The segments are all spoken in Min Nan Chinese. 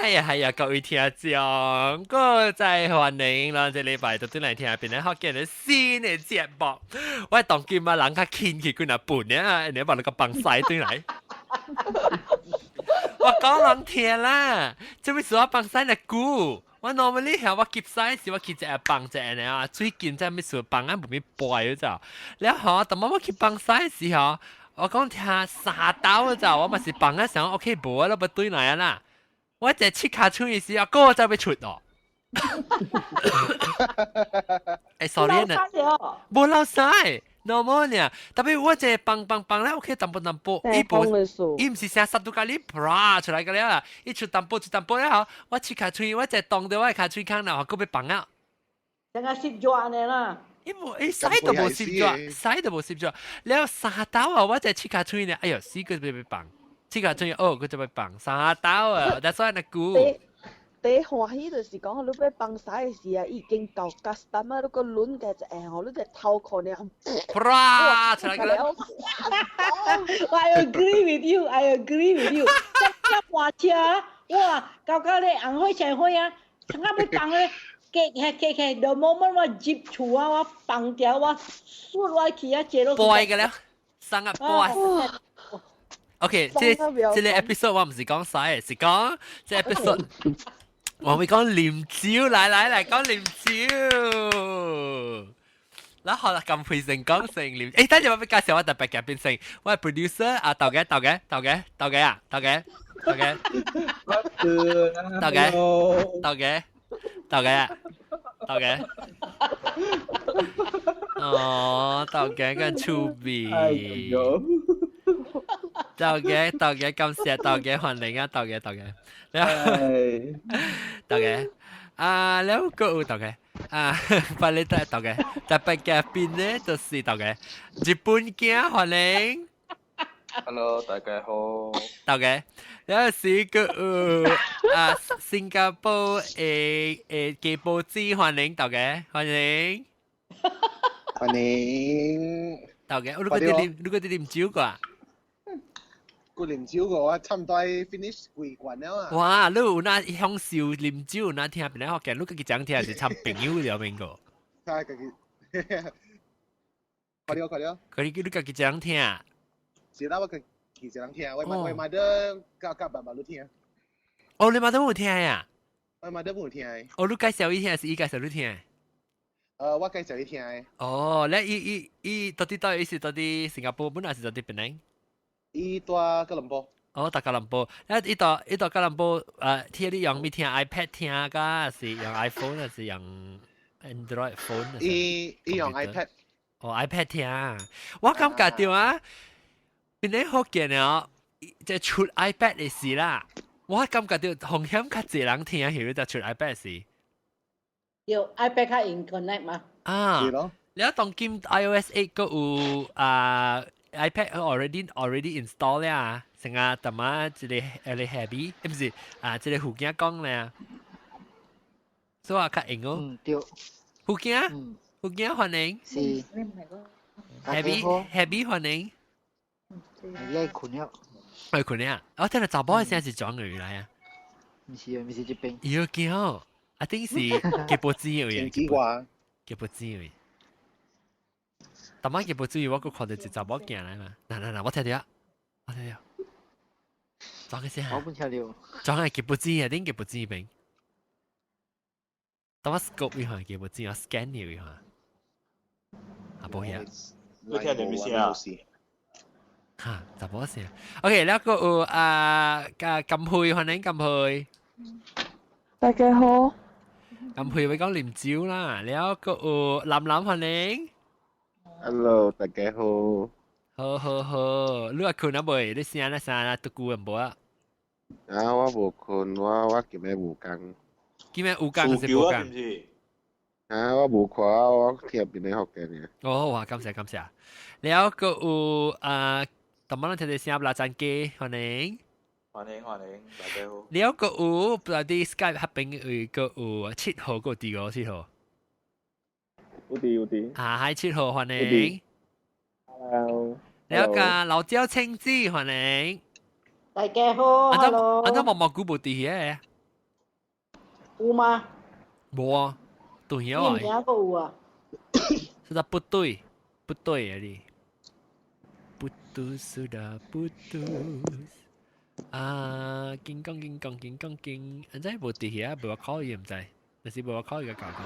哎呀係啊，各位聽眾，閣再歡迎咱這禮拜就轉來聽邊個福建的新的節目。我當今啊，人較輕去幾若笨啊，你把那個放屎轉來。我講人聽啦，這物事我放屎若久。我 normally 係我吸屎時，我吸一個放一個呢啊，最近這物事放啊無咪背咗就。了後，當我去放屎時候，我講聽三兜就，我嘛是放啊想 OK 無啊，都不對來啊啦。我這切跤喙時啊，閣再欲出哦。欸，sorry 呢，無流屎，normal 呢。特別我這放放放咧，OK 淡薄淡薄，伊無，伊毋是聲殺到甲你啪出來個了，伊出淡薄出淡薄了後，我切跤喙，我這擋著我跤喙空啦，閣欲放啊。等下攝咗呢啦。伊無，伊屎都無攝咗，屎都無攝咗。了三兜啊，我這切跤喙呢，哎喲，死閣欲放。這個終於哦，佢就會放三兜啊，但所以那久。第歡喜就是講，你欲放屎的時啊，已經到 customer 你個輪嘅一下吼，你隻頭殼呢，啪出來個。 I agree with you, I agree with you。一換車，哇，搞到咧紅火青火啊，差欲放咧，夾起夾起，the moment 我入厝啊，我放掉我摔落去啊，坐落去。背個了，生啊背。OK，這這個 episode 我毋是講屎，是講這 episode 我會講啉酒，來來來講啉酒。然後啦，咁配成講成啉，欸，等陣我欲介紹我特別嘉賓先，我係 producer 啊，豆嘅豆嘅豆嘅豆嘅啊，豆嘅豆嘅，豆嘅豆嘅豆嘅啊，豆嘅。哦，豆嘅跟趣味。豆嘅豆嘅，感謝豆嘅歡迎啊，豆嘅豆嘅，豆嘅啊，了個有豆嘅啊，把你得豆嘅，特別嘉賓呢就是豆嘅，日本囝歡迎。 Hello，大家好。豆嘅，了是個有啊，新加坡的雞波子歡迎豆嘅，歡迎。歡迎。豆嘅，你閣佇啉，你閣佇啉酒個？閣啉酒個，我差唔多 finish 規罐了啊！哇，你有哪享受啉酒，有哪聽邊個福建？你家己講聽是參朋友了邊個？睇家己，快啲快啲！佢你家己講聽？是啦，我家己一人聽，我媽佮佮爸爸都聽。哦，你媽都有聽呀？我媽都冇聽。哦，你介紹伊聽，是伊介紹你聽？我介紹伊聽。哦，你伊伊伊到底到伊是到佇新加坡，本來是到佇檳城？伊蹛吉隆坡。哦，蹛吉隆坡，啊，伊蹛吉隆坡，聽你用物聽 iPad 聽㗎，是用 iPhone 還是用 Android phone？伊伊用 iPad。哦，iPad 聽，我感覺著啊，檳城福建啊，即出 iPad 的時啦，我感覺著風險較濟人聽，係就出 iPad 時。有 iPad 較 internet 嘛？啊，是咯。你當今 iOS 8閣有啊？iPad already install 啦，成日淡仔一个一个 happy，毋是啊，這個附件講咧，所以話較用哦。嗯，對。附件，附件歡迎。是。 Happy Happy 歡迎。你愛睏了。愛睏了，我聽到查某的聲是轉來來啊。毋是啊，毋是這邊。有叫，啊頂是吉波子有奇怪。吉波子有。逐擺吉波子，我閣看著一查某行來嘛。嗱嗱嗱，我聽著，我聽著。裝個聲。我本聽著。裝個吉波子啊，頂吉波子邊。當我 scope 一下吉波子，我 scan 一下。啊，無遐。你聽著咩聲啊？哈，查某聲。OK，了閣有啊，啊金佩，歡迎金佩。大家好。金佩會講啉酒啦，了閣有林林歡迎。 Hello，大家好。好好好，你話睏啊未？你聲咧聲啊，獨久無啊？啊，我無睏，我今暝無工。今暝有工是無工？啊，我無看，我聽邊個福建嘅。哦，哇，感謝感謝。了閣有啊，逐擺咱聽著聲拉贊機，歡迎。歡迎歡迎，大家好。了閣有，不佇 Skype 彼邊有閣有七號，閣佇個七號。有佇有佇。啊，係七號，歡迎。 Hello。了個老椒青子，歡迎。大家好，Hello。啊，怎毛毛菇無佇遐？有嗎？無啊，對曉啊。名個有啊。 Sudah putus, putus 啊你。Putus sudah putus。啊，金剛金剛金剛金，按怎無佇遐，無我考伊毋知，但是無我考伊個教講。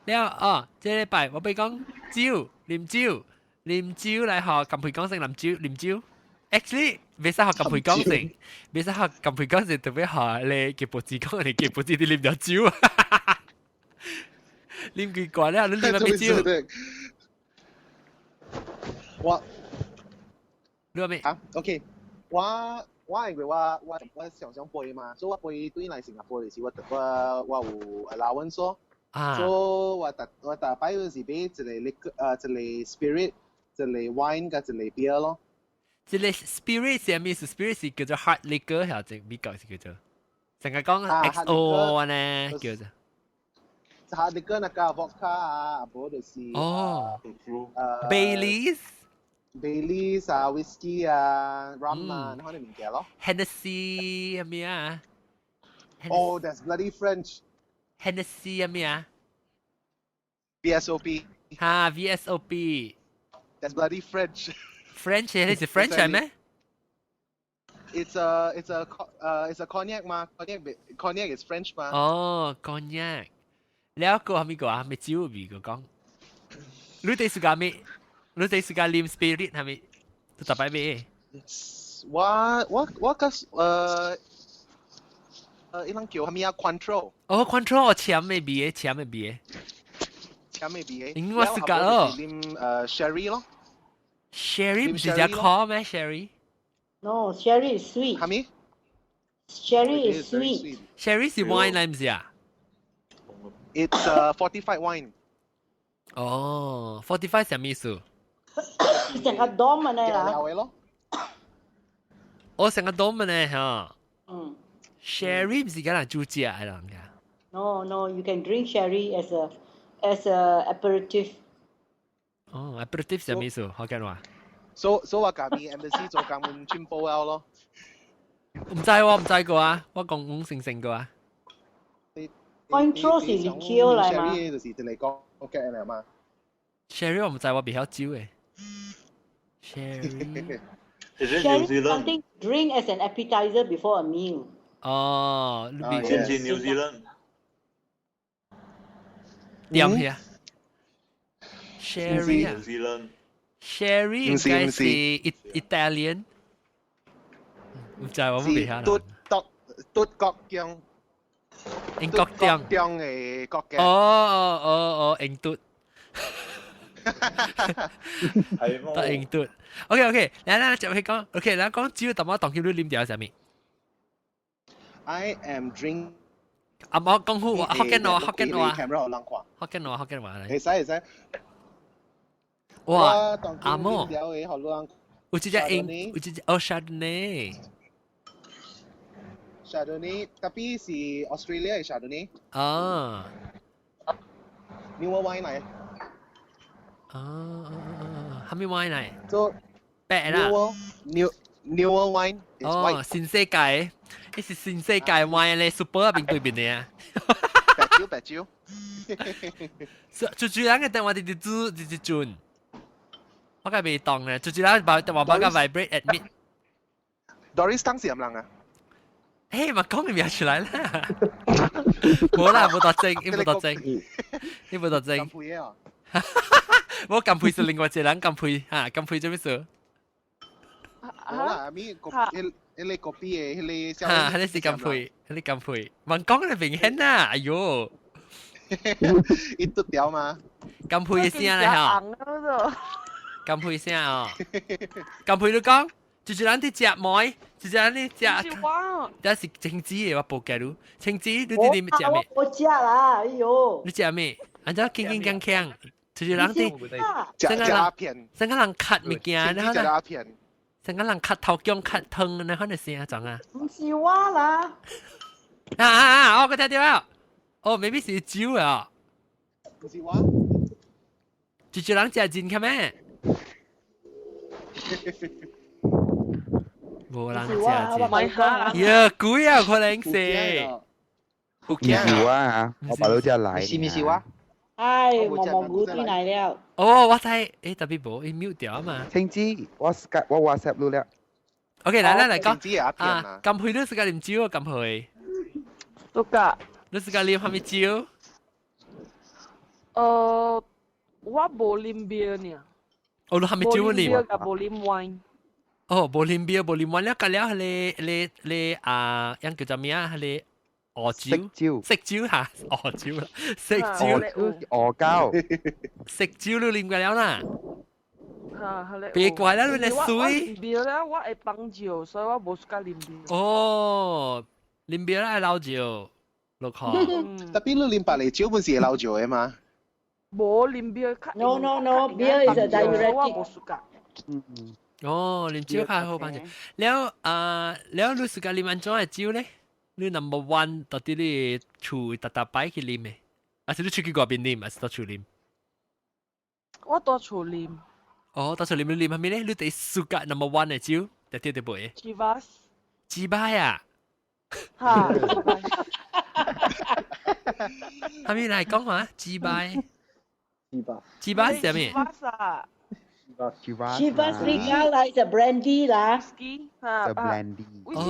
了哦，這禮拜我欲講酒，啉酒，啉酒來學金培講成啉酒，啉酒。Actually，袂使學金培講成，袂使學金培講成，特別學你記報紙講，你記報紙啲啉咗酒。啉幾罐了，你啉乜酒？我你話咩？啊，OK，我因為我常常飛嘛，所以我飛對來新加坡的時，我有 allowance 咯。啊。所以我逐擺嗰時買一個 liquor 一個 spirit，一個 wine 佮一個 beer 咯。這個 spirit 是啥物意思？spirit 是叫做 hard liquor 還是美國是叫做？成日講 XO 呢叫做。 Hard liquor 那個 vodka 啊，無就是哦，Baileys。 Baileys 啊，whisky 啊，rum 啊，那款物件咯。 Hennessy 係咩啊？哦，that's bloody French。 Hennessy 係咩啊？VSOP。哈，VSOP。 That's bloody French。 French 你是 French 係咩？It's a cognac 嘛，cognac is French 嘛。哦，cognac。了個係咪個啊？咩酒味個講？你哋是講咩？你哋是講啉 spirit 係咪？都特別咩？我個伊人叫啥物啊？Cointreau。哦，Cointreau 攕的味的，攕的味的。攕的味的。應該是講咯。啉sherry 咯。 Sherry 唔是只苦咩？Sherry？ No，sherry is sweet。係咪？Sherry is sweet。 Sherry 是 wine 嚟唔是啊？It's a fortified wine。哦，fortified 什麼意思？成個 dom 啊你啦。咯。我成個 dom 呢嚇。嗯。 Sherry 唔是講人煮食的人㗎。 No no, you can drink sherry as a aperitif。哦，aperitif 什麼意思？好講話。所以我家己 embassy 做工門進步了咯。唔知喎，唔知過啊，我講五成成過啊。 Cointreau 是 liqueur 來嘛？Sherry 就是一個講嘅嚟嘛。 Sherry 我唔知，我袂曉酒嘅。Sherry。 Sherry something drink as an appetizer before a meal。哦，你是唔是 New Zealand？點去啊？Sherry 啊 New Zealand。 Sherry 應該是 Italian。唔知我冇曉。嘟國嘟國疆。英國疆。疆嘅國嘅。哦哦哦哦，英嘟。係得英嘟。OK OK，來來接去講。OK，來講酒，淡薄當今你啉掉啥物？I am drink。啊，冇講好，福建話，福建話。 camera 人看。福建話，福建話嚟。會使會使。哇，阿莫。有這隻英，有這隻哦，Chardonnay。 Chardonnay， tapi 是 Australia 嘅 Chardonnay。啊。 New wine 嚟。啊，係咪 wine 嚟？做白啦。 New wine。哦，新世界，呢是新世界 wine 咧，super 邊對面的啊。白酒白酒。就主人嘅電話直直煮直直轉，我梗係未當咧，就主人把電話把個 vibrate admit。 Doris 當時有人啊？誒，咪講你名出來啦！冇啦，冇得證，冇得證，你冇得證。金佩啊！我金佩是另外一個人，金佩嚇，金佩做咩事？冇啦，阿咪個迄迄個 copy 的彼個。嚇，彼個是金佩，彼個金佩，問講你明顯啊！哎喲，伊嘟掉嘛？金佩的聲嚟嚇，金佩聲哦，金佩你講。就是咱佇食糜，就是咱佇食，這是青子的，我報價你。青子，你佇佇食咩？我食啦，哎喲！你食咩？按怎鏗鏗鏘鏘，就是人佇食食鴉片，成個人咳物件，然後食鴉片，成個人咳頭薑咳湯，然後就聲怎啊？毋是我啦！啊啊啊！我聽到了，哦，maybe 是酒啊。毋是我，就是人食真較咩？無人食真。呀，鬼啊，可能是。唔是我啊，我把到只來。是唔是我？唉，毛毛菇轉來了。哦，我知，誒特別無，伊 mute 掉啊嘛。聽知我 Skype 我 WhatsApp 你了。 OK，來來來講啊，咁去你自家啉酒啊，咁去。都㗎。你自家啉啥物酒？我無啉 beer 呢。哦，你啥物酒啉？無啉 wine。哦，無啉 beer，無啉 wine 了，隔了你你你啊，樣叫做咩啊？你俄酒，酒，色酒嚇，俄酒啦，色酒，俄膠，色酒你啉過了啦。嚇，係咧。別怪啦，你水。啉 beer 咧，我會放酒，所以我無 suka 啉 beer。哦，啉 beer 愛老酒，落看。特別你啉白嚟酒本是會老酒的嘛？無啉 beer 較。 No no no，beer is a diuretic。我無 suka。哦，啉酒較好放酒。了啊，了你 suka 啉按怎的酒咧？你 number one 到底你厝逐逐擺去啉的，還是你出去外邊啉，還是佇厝啉？我佇厝啉。哦，佇厝啉你啉啥物咧？你第 suka number one 的酒，特啲特杯。 Chivas。 Chivas 啊？哈。啥物來講下？Chivas。 Chivas。 Chivas 是啥物？Chivas 啊。 Chivas Regal 啦，是 brandy 啦。 Whisky 哈。是 brandy。哦，這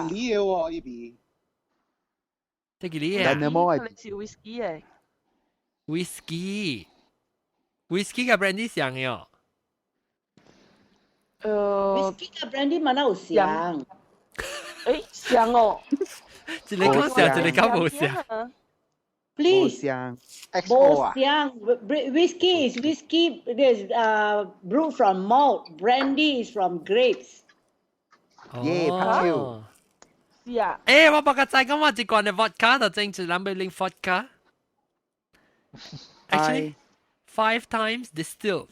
個你的喎，依邊。這個你啊？是 whisky 的。 Whisky，whisky 佮 brandy 像的哦。Whisky 佮 brandy 嘛哪有像？誒，像哦。一個講像，一個講無像。 Please. 無像。Whiskey is whiskey. It is brewed from malt. Brandy is from grapes. 耶，拍手。是啊。誒，我白個仔講我一罐的 vodka 就整一人欲啉 vodka。Actually, five times distilled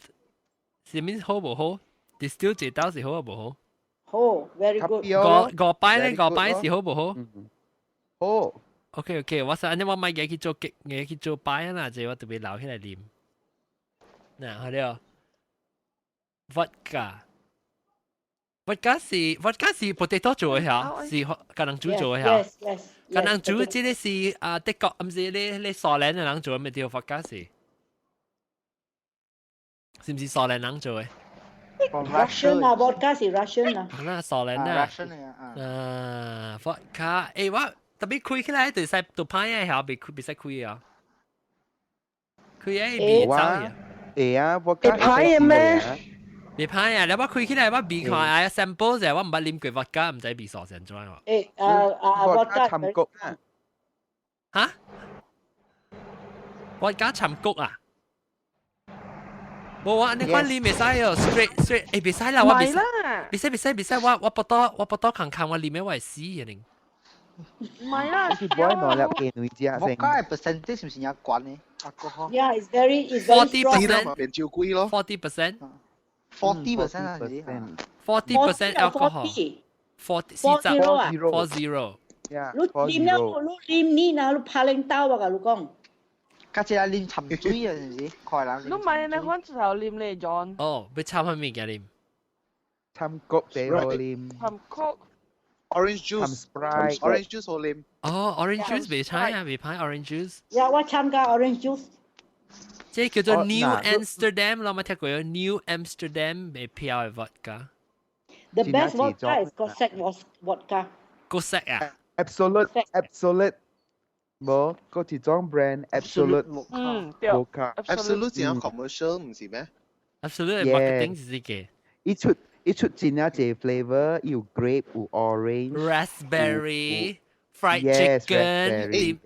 是物好無好？Distill 這道是好無好？好，very good。五五擺咧，五擺是好無好？好。 OK OK，我說按呢我買嘢去做極，嘢去做擺啊啦，這我特別留起來啉。嗱，好了，vodka。vodka 是 vodka 是 potato 做的嚇，是橄欖煮做的嚇。 Yes yes。橄欖煮這個是啊德國，毋是咧咧蘇聯的人做的，咪叫 vodka 是？是毋是蘇聯人做的？Russian 啊，vodka 是 Russian 啊。啊，蘇聯啊。 Russian 啊。啊，vodka，誒我特別開起來就使就歹的嚇，袂開袂使開啊。開的味走去。會啊，vodka 會歹的咩？袂歹啊！你我開起來，我味看哎 sample 者，我毋捌啉過 vodka，毋知味素是按怎喎。誒，啊啊，vodka 參谷啊！嚇？vodka 參谷啊？無啊，你看啉袂使哦，straight straight，誒袂使啦，我袂使，袂使袂使袂使，我我腹肚我腹肚空空，我啉的我會死的呢。唔係啦，是買兩粒雞卵食先。 vodka percentage 是毋是也懸呢？alcohol。 Yeah, it's very it's very 40% 變酒貴咯。 40%。 40% 啊，是 40% alcohol。40 四十 four zero。你啉了，你啉你若你拍領刀我共你講。較濟啉沉水啊，是毋是？看人。你買那款就啉咧，John。哦，欲摻啥物件啉？摻 Coke 茶好啉。摻 Coke。 Orange juice。 Sprite。 Orange juice 好啉。哦，orange juice 袂歹啊，袂歹 orange juice。呀，我參加 orange juice。這叫做 New Amsterdam，我冇聽過 New Amsterdam 嘅票的 vodka。 The best vodka is Cossack vodka。 Cossack 啊？Absolute Absolute，無，嗰一種 brand Absolute。嗯，對。 vodka。 Absolute 是 commercial 毋是咩？Absolute marketing 是這個。伊出伊出真正濟 flavor，有 grape 有 orange。 Raspberry。Fried chicken,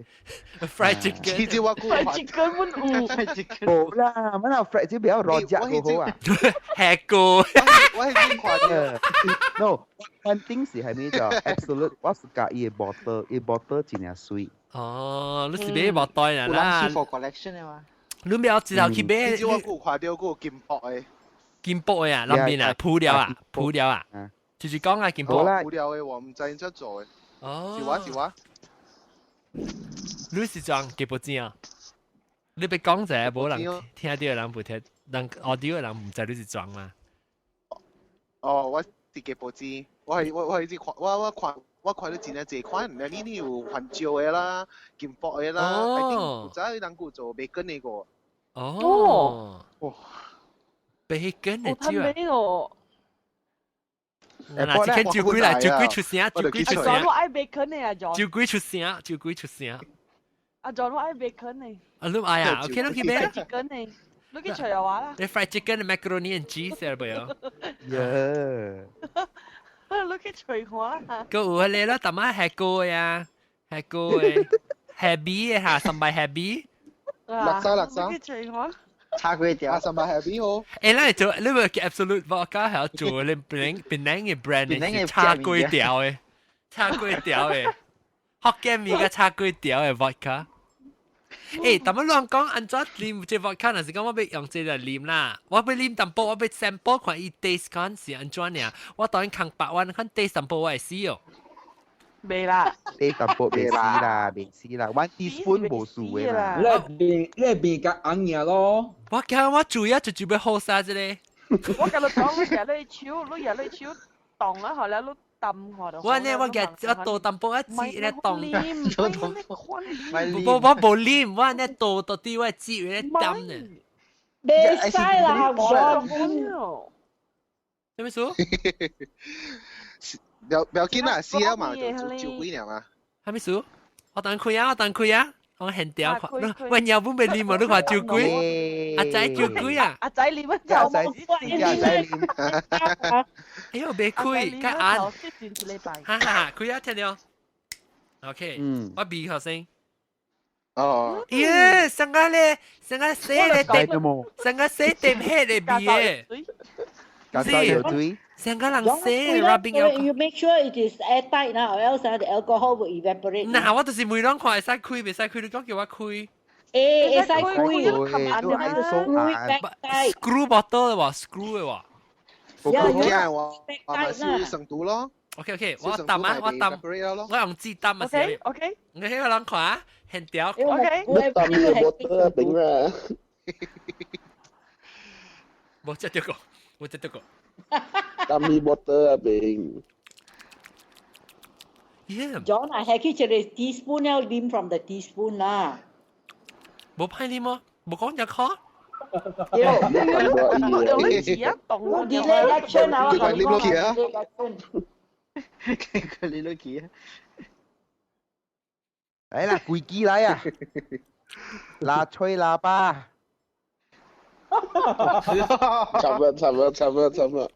fried chicken。其實我 fried chicken 阮有 fried chicken。無啦，乜那 fried chicken 比較 rojak 好好啊。吃過。我係先看到。No，one thing 是係咩就 Absolute，我是佮意伊 bottle，伊 bottle 真正媠。哦，你是買 bottle 啦啦。有人是 for collection 的嘛？你不要直頭去買。其實我有看到個金箔的。金箔的啊，南邊啊，鋪料啊，鋪料啊，就是講啊，金箔。鋪料的我毋知影怎做的。哦，是我是我。你是裝幾部錢啊？你別講者，無人聽到的人不聽，人 audio 的人毋知你是裝嘛。哦，我是雞波子，我係我我係知看我我看我看到真係濟款，你你有番椒的啦、金箔的啦，I think 有早人有做 bacon 的個。哦，哇，bacon 的酒啊！哦。嗱，這間酒鬼來，酒鬼出聲，酒鬼出聲。我愛 bacon 的啊，John。酒鬼出聲，酒鬼出聲。阿 John 我愛 bacon 的。啊，你愛啊？OK，你去買。 chicken 的，你去隨話啦。你 fried chicken macaroni and cheese 係咪啊？耶！你去隨話啦。個有迄個啦，淡仔下鍋呀，下鍋的，happy 的哈，三擺 happy。垃圾垃圾。你去隨話。炒粿條。啊，三擺 happy 好。誒，咱做你咪叫 Absolut Vodka 係做你檳檳嘅 brand 嘅炒粿條的，炒粿條的，福建麵佮炒粿條的 vodka。誒，但係亂講，按怎啉這 vodka，若是講我欲用這來啉啦，我欲啉淡薄，我欲 sample 看伊 taste 看是按怎爾，我當然空白，我看 taste 淡薄我會死哦。未啦， taste 淡薄袂死啦，袂死啦，one teaspoon 無數的啦。你邊較紅爾咯？我驚我煮啊，就準備好啥子咧。我共你講，你舉你手，你舉你手動啊，後來你抌下就。我呢，我舉我倒淡薄一支咧凍。無我無啉，我呢倒到底我支咧抌呢。袂使啦，我。什麼意思？不要緊啦，死了嘛，就酒鬼了嘛。什麼意思？我等開啊，我等開啊，我現條看，我尿本未啉嘛，你看酒鬼，阿仔酒鬼啊！阿仔啉啊，阿仔，阿仔啉。哎呦，袂開，較暗。哈哈，開啊，聽到。OK，我鼻學聲。哦。耶，上個咧，上個洗咧點，上個洗點黑的味的。是。成個人洗 rubbing alcohol。 You make sure it is airtight 啦，or else the alcohol will evaporate。嗱，我就是每兩看會使開，袂使開，你講叫我開。誒，會使開，都愛手按。 Screw bottle 的喎，screw 的喎。我驚我，我咪燒成毒咯。 OK，我抌啊，我抌，我用紙抌啊。 OK。你喺個人看啊，現條。 OK。你抌個 bottle 頂啦。冇這個，冇這個。抌 bottle 啊邊。 Yeah. John，I 係去一個 teaspoon 了啉 from the teaspoon 啦。冇派啉麼？冇講就可。有你自己動我 delay action 啊！我佢啉落去啊！佢啉落去啊！來啦，規機來啊！拉吹喇叭。差唔多，差唔多，差唔多，差唔多。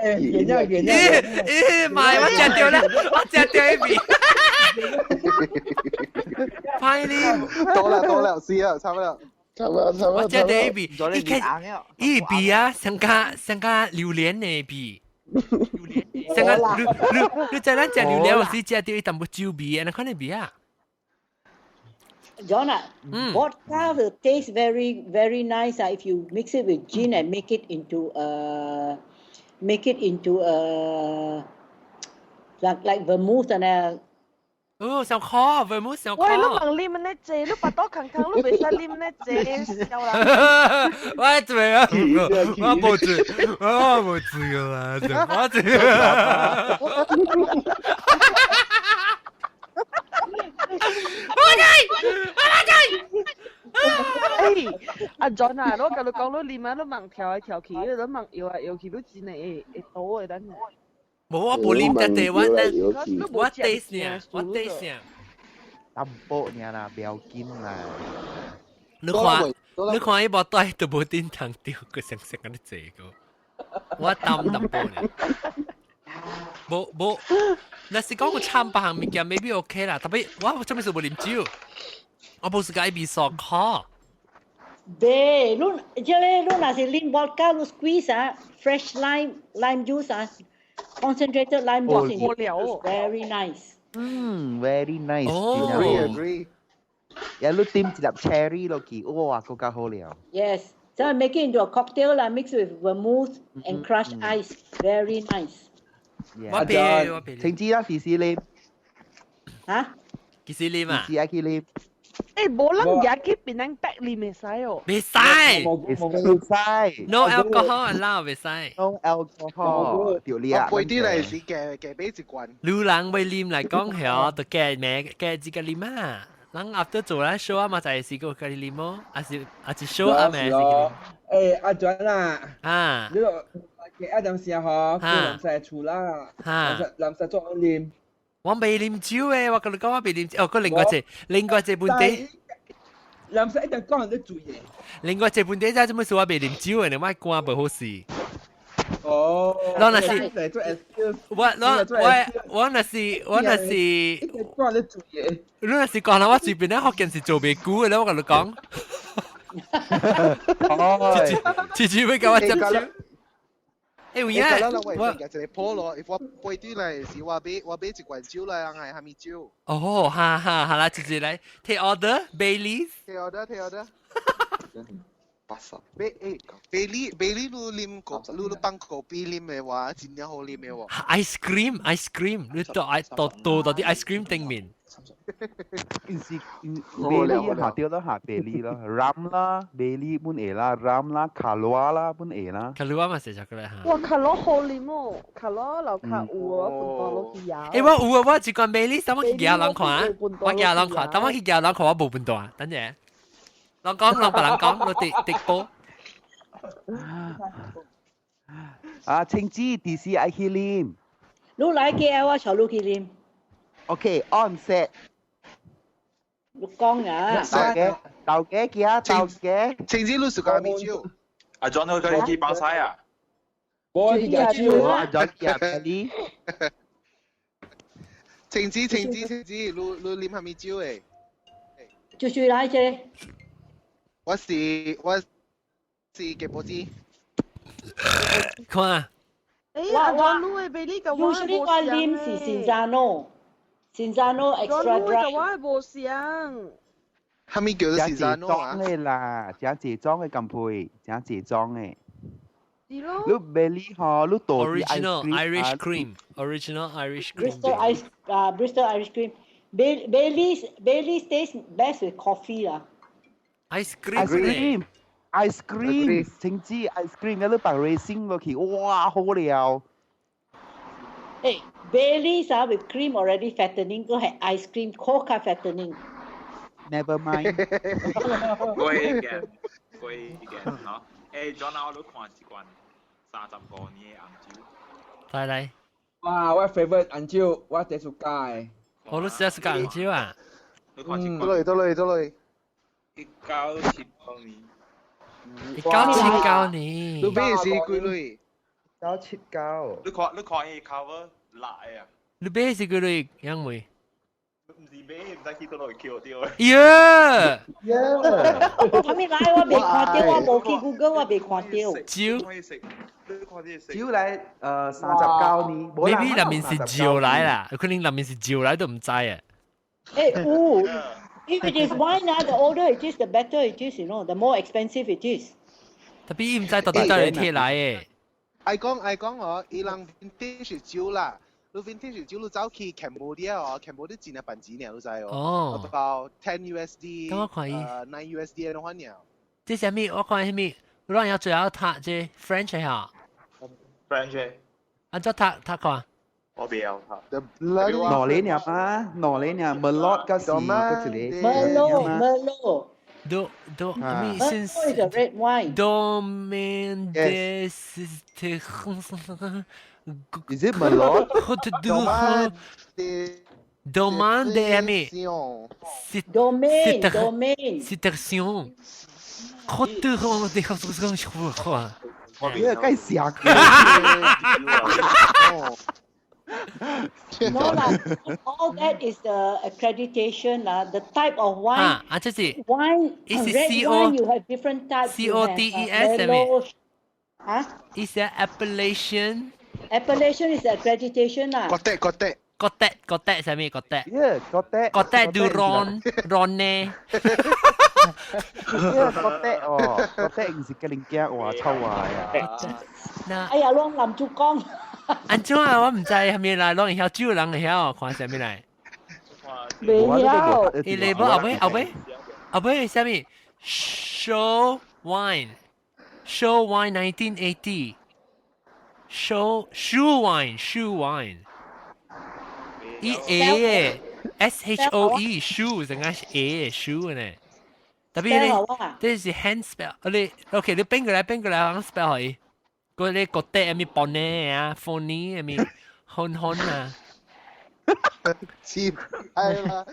誒，完咗，完咗。咦，唔係，我食掉啦，我食掉一邊。派啉。多啦，多啦，是啊，差唔多。差唔多，差唔多。我食掉一邊，伊個伊味啊，上加上加榴蓮的味。上加你你你知咱食榴蓮有時食到伊淡薄酒味，按呢款的味啊。 John, vodka will taste very, very nice if you mix it with gin and make it into a like vermouth and a 哦，上苦，vermouth 上苦。喂，你問啉呢隻，你巴肚空空，你袂使啉呢隻，笑啦。我醉啊！我無醉，我無醉啦，我醉。我醉，我醉。誒，阿 John 啊，我共你講，你啉啊，你猛跳來跳去，你猛搖來搖去，你真係會會倒的等下。無，我無啉得茶，我我 taste 爾，我 taste 爾。淡薄爾啦，不要緊啦。你看，你看伊無帶都無叮當掉，佢成成咁濟個。我擔淡薄爾。無無，若是講有摻別項物件，maybe OK 啦。特別我做咩事無啉酒，我無是共伊味素苦。對，你這個你若是啉 vodka，你 squeeze 啊，fresh lime lime juice 啊，concentrated lime juice is very nice。嗯，very nice。哦，agree agree。有你點一粒 cherry 落去，哇，更加好了。 Yes，就 make it into a cocktail 啦，mix with vermouth and crushed ice, very nice。我俾我俾。晴子啦，時時啉。嚇？幾時啉啊？時時愛去啉。欸，無人舉去檳榔白啉會使哦。袂使。袂使。 No alcohol allowed 袂使。 No alcohol 條你啊。我背啲嚟是嘅嘅俾一罐。女人欲啉來講係就加咩加一個啉啊。人 after 做咱 show 啊嘛，就係試過家己啉哦，還是還是 show 啊咩？咯。欸，阿 John 啊，啊，你個嘅一陣時嗬，叫林世厝啦，林世做啉。我未啉酒誒，我跟你講我未啉酒。哦，個另外一個，另外一個問題。林世一定講人哋做嘢。另外一個問題就係做乜事我未啉酒誒，你莫關無好事。哦，我若是我我我我若是我若是，講你做嘢。你若是講啦，我隨便咧福建是做袂久的咧，我共你講。哦，次次欲共我接手。欸，有影，我一個破咯，我背對來是我買一罐酒來，人係蝦米酒？哦，哈哈，好啦，直接來 take order Baileys。 take order take order。 80。買欸，Bailey Bailey 你啉個，你放咖啡啉的話，真正好啉的喎。 Ice cream ice cream，你倒倒倒到啲 ice cream 頂面。是 Bailey 下掉啦，下 Bailey 啦，rum 啦，Bailey 本會啦，rum 啦，Kahlua 啦，本會啦。 Kahlua 嘛是巧克力嚇。哇，Kahlua 好啉哦，Kahlua 樓下有啊，半多落去搖。欸，我有啊，我一罐 Bailey，等我去舉人看，我舉人看，等我去舉人看，我無分大，等陣。人講，人別人講，我直直播。啊，青子，第時愛去啉。你來嘅我坐你去啉。 OK，on set。你講啊。豆家，豆家記豆家。青子，你是講咩酒？阿 John 佢去幫晒啊！我去食酒。阿 John 食啤。青子，青子，青子，你你啉蝦米酒誒？就是來這。我是嘅波子。看。欸，阿 John 你的啤酒我 Usually 我啉是 Cinzano，Cinzano extra dry。我無想。蝦米叫做 Cinzano 啊？裝的啦，真濟裝的咁配，真濟裝的。是咯。你 Bailey 嗬，你倒啲 Original Irish cream，Original Irish cream。 Bristol ice 啊，Bristol Irish cream。Bailey's Bailey's tastes best with coffee 啦。 Ice cream。 Ice cream。ice cream，青子 ice cream，你放 raisin 落去，哇，好了。誒，Bailey's 啊，with cream already fattening，個係 ice cream 更加 fattening。 Never mind。貴嘅，貴嘅，嗬。誒，John 我都看一罐35年的紅酒。來來。哇，我 favorite 紅酒，我第一次加的。我都試下紅酒啊。你看一罐。多來多來多來。1979年。1979年。你買是幾鐳？979。你看伊 cover 辣的啊。你買是幾鐳？楊梅。毋是買，毋知去佗落去抾著。耶！耶！啥物來？我未看著，我無去 Google，我未看著。酒。酒來39年。 Maybe 內面是酒來啦，有可能內面是酒來都毋知啊。欸，有。If it is wine 啊，the older it is, the better it is, you know, the more expensive it is. Tapi 伊毋知到底佗裡摕來的。愛講愛講哦，伊人 vintage 酒啦，你 vintage 酒你走去 Cambodia 哦，Cambodia 真係辦錢爾，你知哦。哦。 About 10 USD，等我看伊。9 USD 的款爾。這啥物？我看啥物？我要最後讀這 French 嚇。 French。按怎讀讀看？我袂曉讀。兩年爾嘛，兩年爾，Merlot 嗰是嗰一個。 Merlot Merlot。 Do do 啊 mi since Merlot is a red wine. Domaine des Is it Merlot? Domaine de ami. Domaine, domaine. Citation. 你個該寫 No lah, all that is the accreditation lah. The type of wine. 啊啊，這是 wine. 伊是 Red C O wine you have different types. C O D E S 係咪？啊？伊是 appellation。 Appellation is accreditation 啦。覺得覺得。覺得覺得係咩？覺得。 Yeah，覺得。覺得 du Rhône Rhône。覺得哦，覺得唔是吉零驚話臭話啊。哎呀，攏林珠江。安怎啊？我毋知係咩來，攏會曉酒人會曉看啥物來。袂曉。伊禮簿後尾後尾。啊，不係啥物？Show wine，Show wine 1980。Show shoe wine shoe wine。伊 A SHOE shoe 成個 A shoe 呢。特別你，這是 hand spell。你 OK，你變過來變過來，我 spell 可以。嗰啲覺得係咪 bonnet 啊，phony 係咪紅紅啊？知係啦。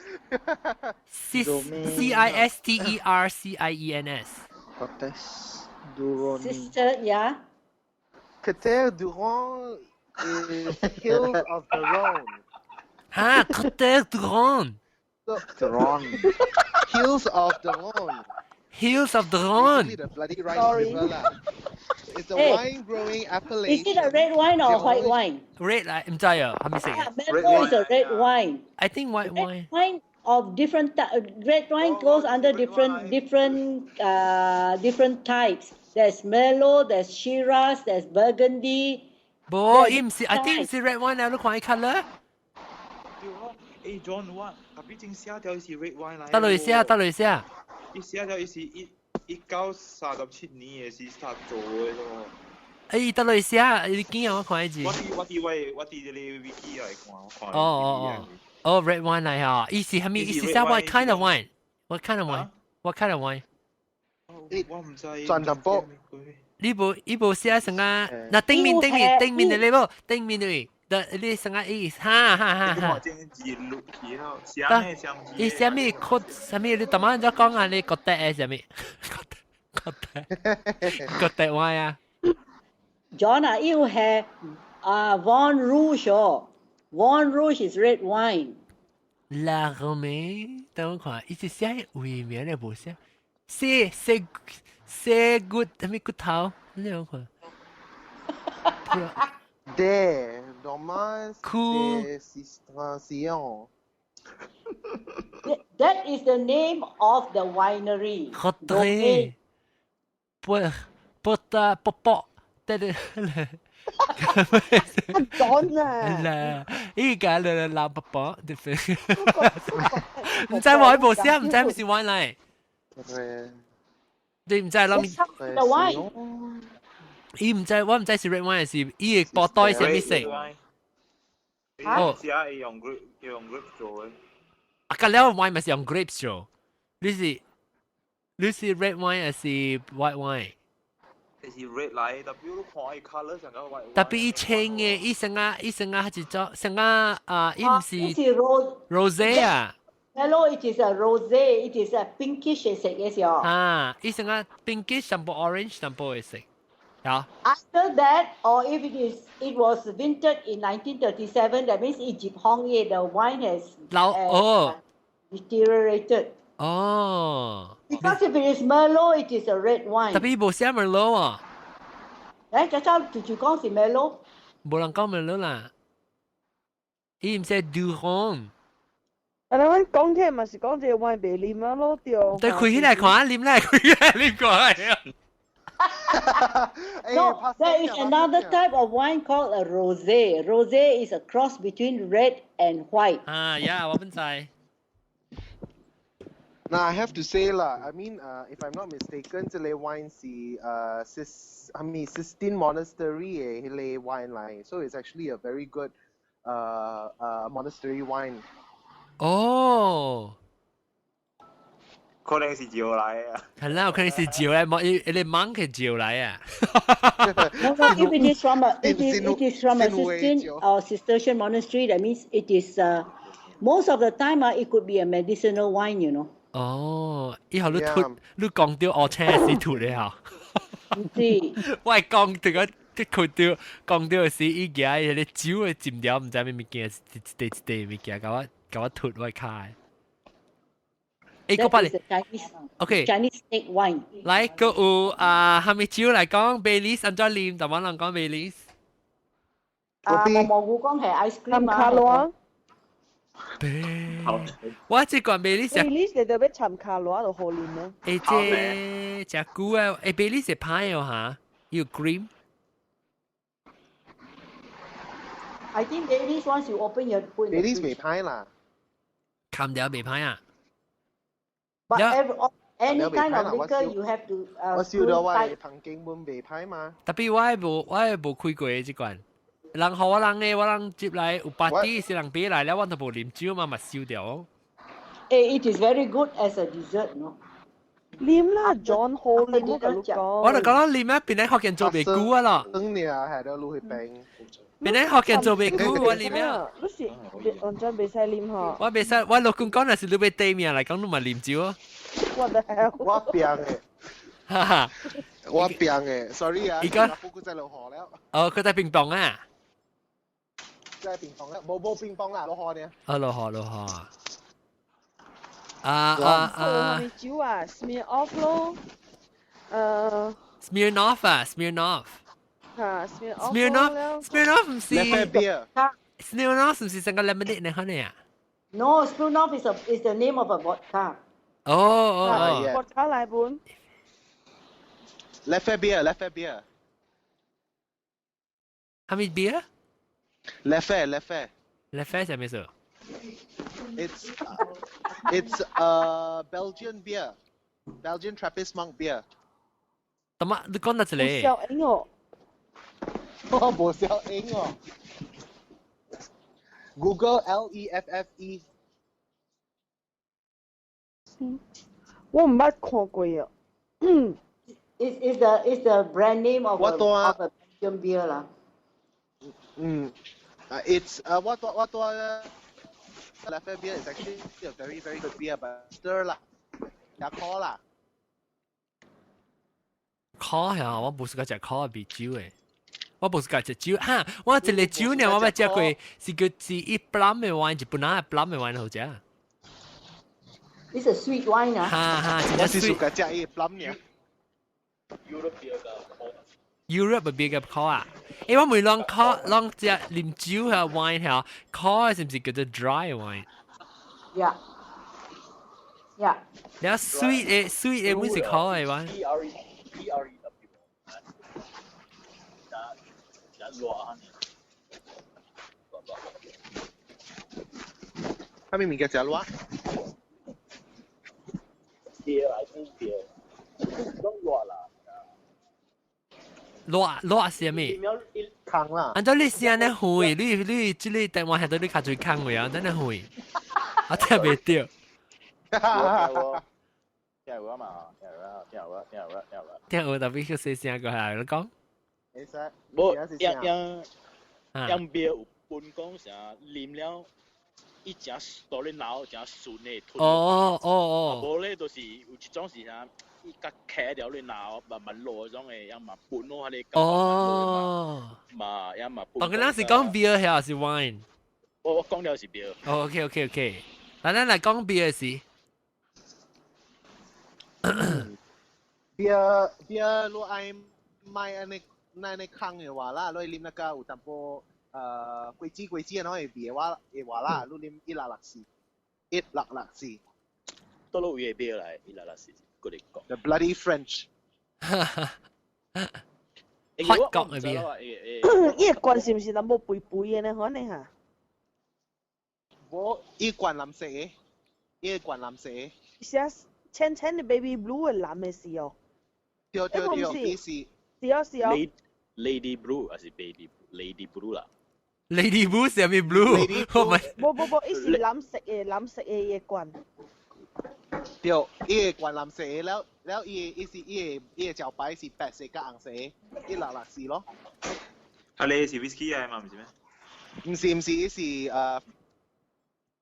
C C I S T E R C I E N S。 Cotes du Rhône。 Sister, yeah. Côtes du Rhône is Hills of the Rhone. 哈，Côtes du Rhône。 The Rhone. Hills of the Rhone. Hills of the Rhone. Basically the bloody Rhine Sorry. River lah. It's a Hey, wine growing appellation. Is it a red wine or white wine? Red 嚟，唔知啊，係咪食 Yeah, Merlot is a red wine. I think white wine. Red wine of different red wine goes under different types. There's Merlot, there's Shiraz, there's Burgundy. 無，伊唔是，I think 唔是 red wine 啊，你看伊 colour。誒 John 我特別正寫條是 red wine 嚟。得來寫，得來寫。伊寫條是1937年的時他做的咯。誒，得來寫，你見我看一字。我佇這個 wiki 來看，我看。哦哦哦，哦 red wine 嚟啊，伊是啥物？伊是寫 what kind of wine？What kind of wine？What kind of wine？我唔知。轉淡薄。你無伊無寫成啊？嗱頂面頂面頂面的你無？頂面的，你成啊伊哈哈哈哈。伊啥物曲啥物？你頭晚再講啊？你覺得係啥物？覺得 wine 啊？John 啊，you have 啊 Vin Rouge 哦，Vin Rouge is red wine。 La Romaine，等我看，伊是寫為名咧無寫，寫寫寫骨啥物骨頭？你兩看。 Des normal des Cisterciens. That is the name of the winery. 好對，不不得不不，對對。講啊！啦，依家咧老伯伯，對唔知我無寫，唔知唔是 wine 嚟。你唔知諗？ The wine。伊唔知，我唔知是 red wine 還是伊個包袋是咩色。哦，是啊，用 grape 用 grape 做嘅。啊，個了 wine 咪是用 grapes 做，你是 red wine 還是 white wine？是 red 來，特別你看伊 colour 上個 white。特別伊青嘅，伊成啊，伊成啊，係做成啊啊，伊唔是 rose rosé 啊。 Hello, it is a rosé. It is a pinkish 色嘅時候。啊，伊成啊 pinkish 淡薄 orange 淡薄嘅色。有。 After that, or if it was vintage in 1937, that means 伊入行業 the wine has 老哦 deteriorated. 哦。 Because if it is Merlot, it is a red wine. 特別無寫 Merlot 啊。誒，嗰陣就講是 Merlot。無人講 Merlot 啦。伊毋是 Duron。啊，你講起嘛是講這個 wine 袂啉啊咯，對。對，開起來看，啉來開起來啉過來。 No, there is another type of wine called a rosé. Rosé is a cross between red and white. 啊，呀，我本知。 Now I have to say lah, I mean, if I'm not mistaken, 這個 wine 是I mean Sistine Monastery 的彼個 wine 來，so it's actually a very good monastery wine. 哦。可能是招來啊。係啦，可能是招來，冇伊伊 monk 係招來啊。 No, if it is from a Sistine or Cistercian monastery, that means it is most of the time it could be a medicinal wine. 哦，以後你吐，你講到我青是吐咧嚇。唔知。我係講到個，佢到講到是伊家迄個酒的浸掉，唔知咩物件，一塊一塊物件，共我吐我卡。誒，個百你，OK。 Chinese snake wine。來，個有啊，蝦米酒來講，Baileys 按怎啉？逐晚人講 Baileys。啊，毛毛菇講係 ice cream 啊。卡羅。我這罐 Baileys。 Baileys 你特別摻卡羅就好啉咯。誒，這食久啊，誒，Baileys 是歹哦嚇，有 cream。 I think Baileys once you open your put Baileys 未歹啦。冚掉未歹啊？ But any kind of liquor you have to 我燒到我嘅彭景本未歹嘛。特別我無開過這罐。人予我人嘅，我人接來有 party 是人俾來了，我就無啉酒嘛，嘛燒掉。 Eh, it is very good as a dessert, no? 啉啦，John 好啉我同你講。我就講啦，啉啊，邊咧福建做袂久啊咯。等你啊，係都落去冰。邊咧福建做袂久，我啉啊。你是完全袂使啉嗬？我袂使，我老公講若是你欲短命來講，你嘛啉酒啊。 What the hell？我病嘅。哈哈。我病嘅，sorry 啊。而家佢在落河了。哦，佢在冰棒啊。在冰棒啦，無冰棒啦，落河呢。哦，落河落河。啊啊啊！咩酒啊？Smirnoff 咯。Smirnoff 啊，Smirnoff。嚇，Smirnoff。 Smirnoff，Smirnoff 唔是。Smirnoff 唔是成個 lemonade 呢？可能啊？No, Smirnoff is the name of a vodka. 哦哦哦。 vodka 來本。 Leffe beer, Leffe beer。係咪 beer？ Leffe, Leffe。 Leffe 係咩事？ It's a Belgian beer, Belgian Trappist monk beer。怎麼你講得一個？小英哦。我無小英哦。Google Leffe。我毋捌看過啊。 Is the brand name of a Belgian beer 啦。嗯，啊，it's 啊，我多。Leffe beer is actually a very very good beer, but stir 啦，也苦啦。苦係啊，我無是個食苦嘅啤酒嘅，我無是個食酒哈，我一個酒呢，我捌食過是叫是一 plum 嘅 wine，日本人 plum 嘅 wine 好食。 It's a sweet wine 啊。哈哈，我是屬個食一 plum 呢。 Europe 嘅 beer 嘅苦啊！誒，我每攏苦，攏食啉酒啊 wine 嚇，苦是毋是叫做 dry wine？ Yeah. Yeah. 了 sweet 嘅 sweet 嘅會是苦嘅 wine。 P R E P R E W，加熱啊！佢明明叫食熱。對啊，對，攏熱啦。熱熱是啥物？空啦。按照你聲呢會，你這個電話係對你較最空位啊，真係會，我聽袂著。聽有嘛？聽有啊，聽有啊，聽有啊，聽有啊。聽有特別去細聲過來，你講。會使。無，樣樣樣標有分講啥，啉了伊誠多咧腦，誠順的吞。哦哦哦。無咧，就是有一種是啥？伊較開了咧腦，慢慢落種的，也嘛分咯，彼個。哦。嘛，也嘛。哦，佢咱是講 beer 還是 wine？我講了是 beer。哦，OK。咱來講 beer 是。 beer 你愛買按呢按呢空的話啦，你啉那個有淡薄果子果子，然後會味話會話啦，你啉1664，1664。倒落位的 beer 來1664？過嚟講。 The bloody French。法國的 beer。伊個罐是毋是淡薄肥肥的呢？可能哈。無，伊罐藍色的，伊罐藍色的。是啊，淺淺的 baby blue 的藍的是哦。對對對，伊是。是哦是哦。 Lady Blue 還是 Baby Lady Blue 啦？Lady Blue 是啥物 blue？無無無，伊是藍色的，藍色的伊罐。對，伊個罐藍色的，了了，伊是伊個招牌是白色佮紅色的，1664咯。啊，你是 whisky 來嘛？毋是咩？毋是毋是，伊是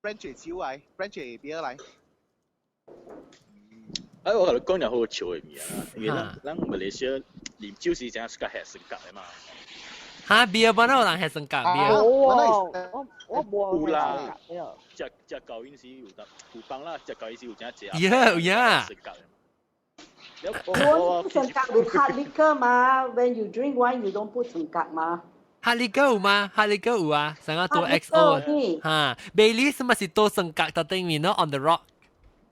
French 酒來，French beer 來。哎，我共你講一好笑的物件啦，因為咱馬來西亞啉酒是誠喜歡下霜降的嘛。哈，beer 本來有人下霜降 beer。我無。有啦，食食舊陣時有得有幫啦，食舊陣時有誠濟。有有。霜降。我霜降 with hard liquor 嘛，when you drink wine you don't put 霜降嘛。 hard liquor 有嗎？hard liquor 有啊，成個多 XO 哈，Baileys 嘛是多霜降到頂面咯，on the rock。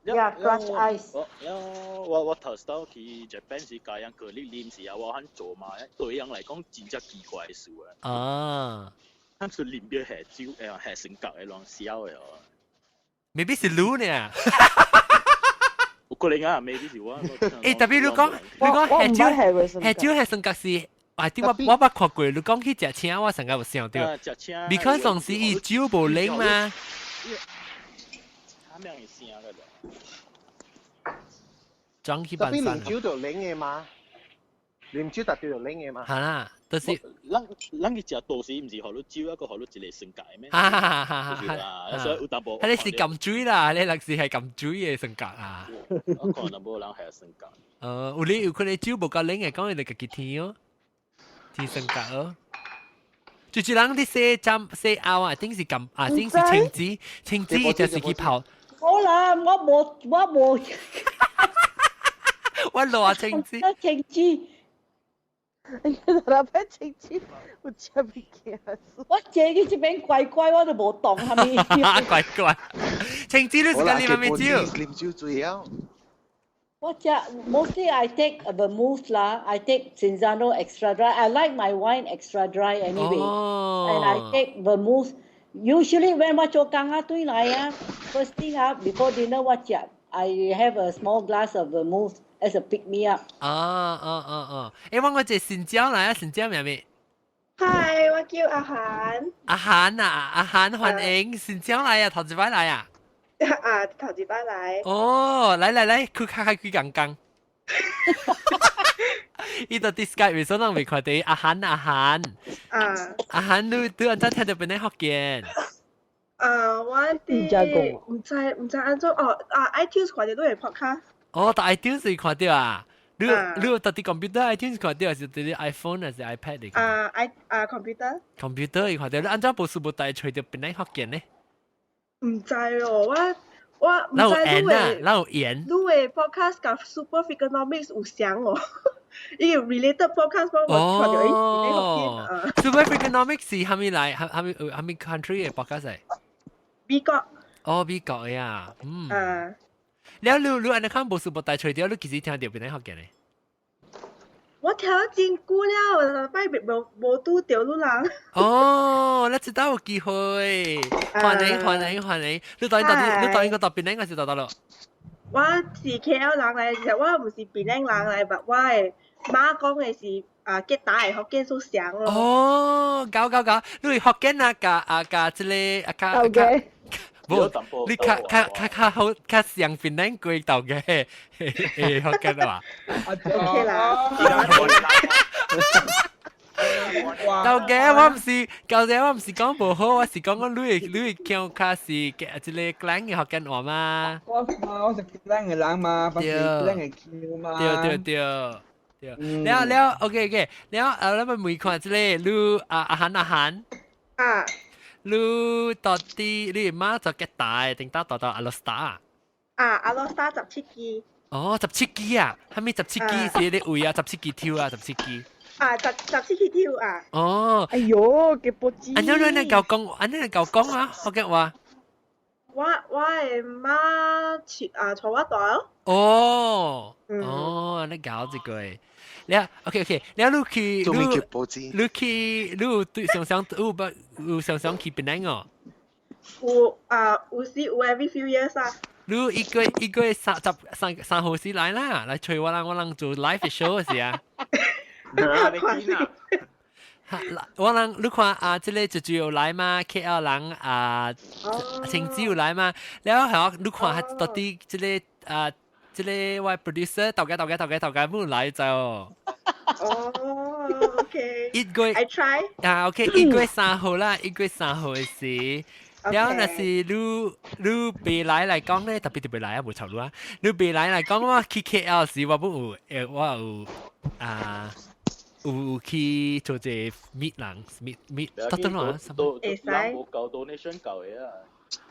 Yeah, crushed ice。我頭先去 Japan 時，教人佢你啉時啊，我肯做嘛，對人來講真正奇怪的事啊。啊。咱出啉著下酒，下霜降的攏痟的哦。 Maybe 是滷呢。可能啊，maybe 是我。欸，特別你講下酒下酒係性格是，啊，啲我捌看過，你講去食青，我上個有想到。食青。 because 上時伊酒無冷嘛。他們會聲個。裝起特辦山別啉酒就冷嘅嘛，啉酒特別就冷嘅嘛。係啦，就是咱去食多時，毋是予你酒，一個予你一個酸解咩？哈哈哈哈哈！所以有淡薄。佢哋是撳水啦，你若是係撳水嘅性格啊。我看淡薄人係性格。有你有可能酒無夠冷嘅，講伊就家己甜哦，甜性格哦。就是人啲洗針洗拗啊，頂是撳啊，頂是青子，青子就是去泡。好啦，我無我無。我攞青子。青子。那邊青子有食物件。我坐去這邊乖乖，我都無動啥物。乖乖，青子你是講你媽咪酒？啉酒醉啊！我食 mostly I take a vermouth 啦，I take Cinzano extra dry. I like my wine extra dry anyway. And I take vermouth. Usually when 我做工啊對來啊，first thing 啊 before dinner 我食，I have a small glass of vermouth as a pick me up. 啊啊啊啊！欸，我這新椒來啊，新椒咩咩？ Hi，我叫阿韓。阿韓啊，阿韓歡迎新椒來啊，頭一擺來啊。啊，頭一擺來。哦，來來來，佢開開佢剛剛。伊到啲 Skype 所人未看到阿韓阿韓。啊。阿韓，你按怎聽著檳城福建？啊，我佇毋知按怎哦啊，iTunes 看著你的 podcast。哦，佇 iTunes 是看著啊？你佇佇 computer iTunes 看著，還是佇 iPhone 還是 iPad 嚟？啊，i 啊 computer。 computer 伊看著，你按怎無事無代揣著檳城福建呢？毋知哦，我毋知你的。哪有緣？你的 podcast 佮 Super Freakonomics 有相哦，伊有 related podcast 我看著伊哦。Super Freakonomics 是蝦米來？蝦米 country 的 podcast 嚟？美國。哦，美國的啊，嗯。啊。了你按呢看無事無代揣著，你幾時聽著檳城福建的？我聽咗真久了，擺無無拄著你人。哦，你知道有機會，歡迎歡迎歡迎！你到底到底你到底個到檳城還是到佗落？我是 KL 人來，其實我毋是檳城人來，但我的媽講的是啊，吉打的福建屬相咯。哦，搞搞搞，你福建啊，佮啊佮這个啊較較。無，你較較較較好較像檳城過頭嘅，誒福建話。 OK 啦。頭家我毋是，頭家我毋是講無好，我是講講你的腔較是這个贛嘅福建話嘛。我是贛嘅人嘛，不是贛嘅腔嘛。對對對對。了了，OK OK，了啊，咱們問看這个，你啊阿韓阿韓。啊。你到底你媽做吉打的，頂到到到阿羅斯達。啊，阿羅斯達17支。哦，十七支啊，啥物十七支是你位啊？十七支抽啊，十七支。啊，十七支抽啊。哦。哎喲，幾波子。按怎你來教講，按怎來教講啊？福建話。我的媽是啊，帶我大咯。哦，哦，你搞這個。了，OK OK，了你去，你你去，你有對常常有捌有常常去檳城哦？有啊，有時有 every few years 啊。你一個月三十三三號時來啦，來揣我人，我人做 live show 時啊。我人你看啊，這个就主有來嘛，KL 人啊，青子有來嘛，了後你看到底這个啊。這个我 producer 頭家頭家頭家頭家冇來就。哦，OK。一個月 I try。啊，OK，1月3號啦，1月3號的時，了若是你未來來講咧，特別特別來啊，無錯你啊。你未來來講，我去 KL 時，我不有誒，我有啊，有去做這 meet 人，meet meet，得得啦，會使。無夠 donation 夠的啊。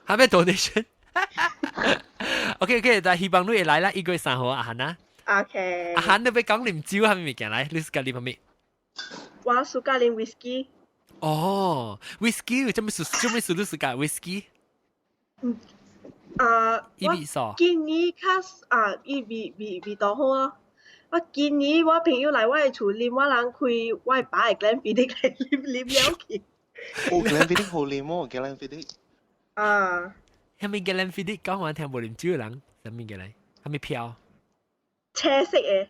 還欲 donation？OK OK，但希望你會來啦，1月3號阿韓啊。 OK。阿韓，你欲講啉酒啥物物件來？你喜歡啉啥物？我 suka 啉 whisky。哦，whisky 有啥物事？啥物事你 suka whisky？嗯。啊，伊味素。今年較啊，伊味道好啊。我今年我朋友來我的厝啉，我人開我的爸的 Glenfiddich 來啉啉了去。哦，Glenfiddich 好啉哦，Glenfiddich。啊。啥物 Glenfiddich 講我聽無啉酒的人，啥物嘅來？啥物飄？青色嘅。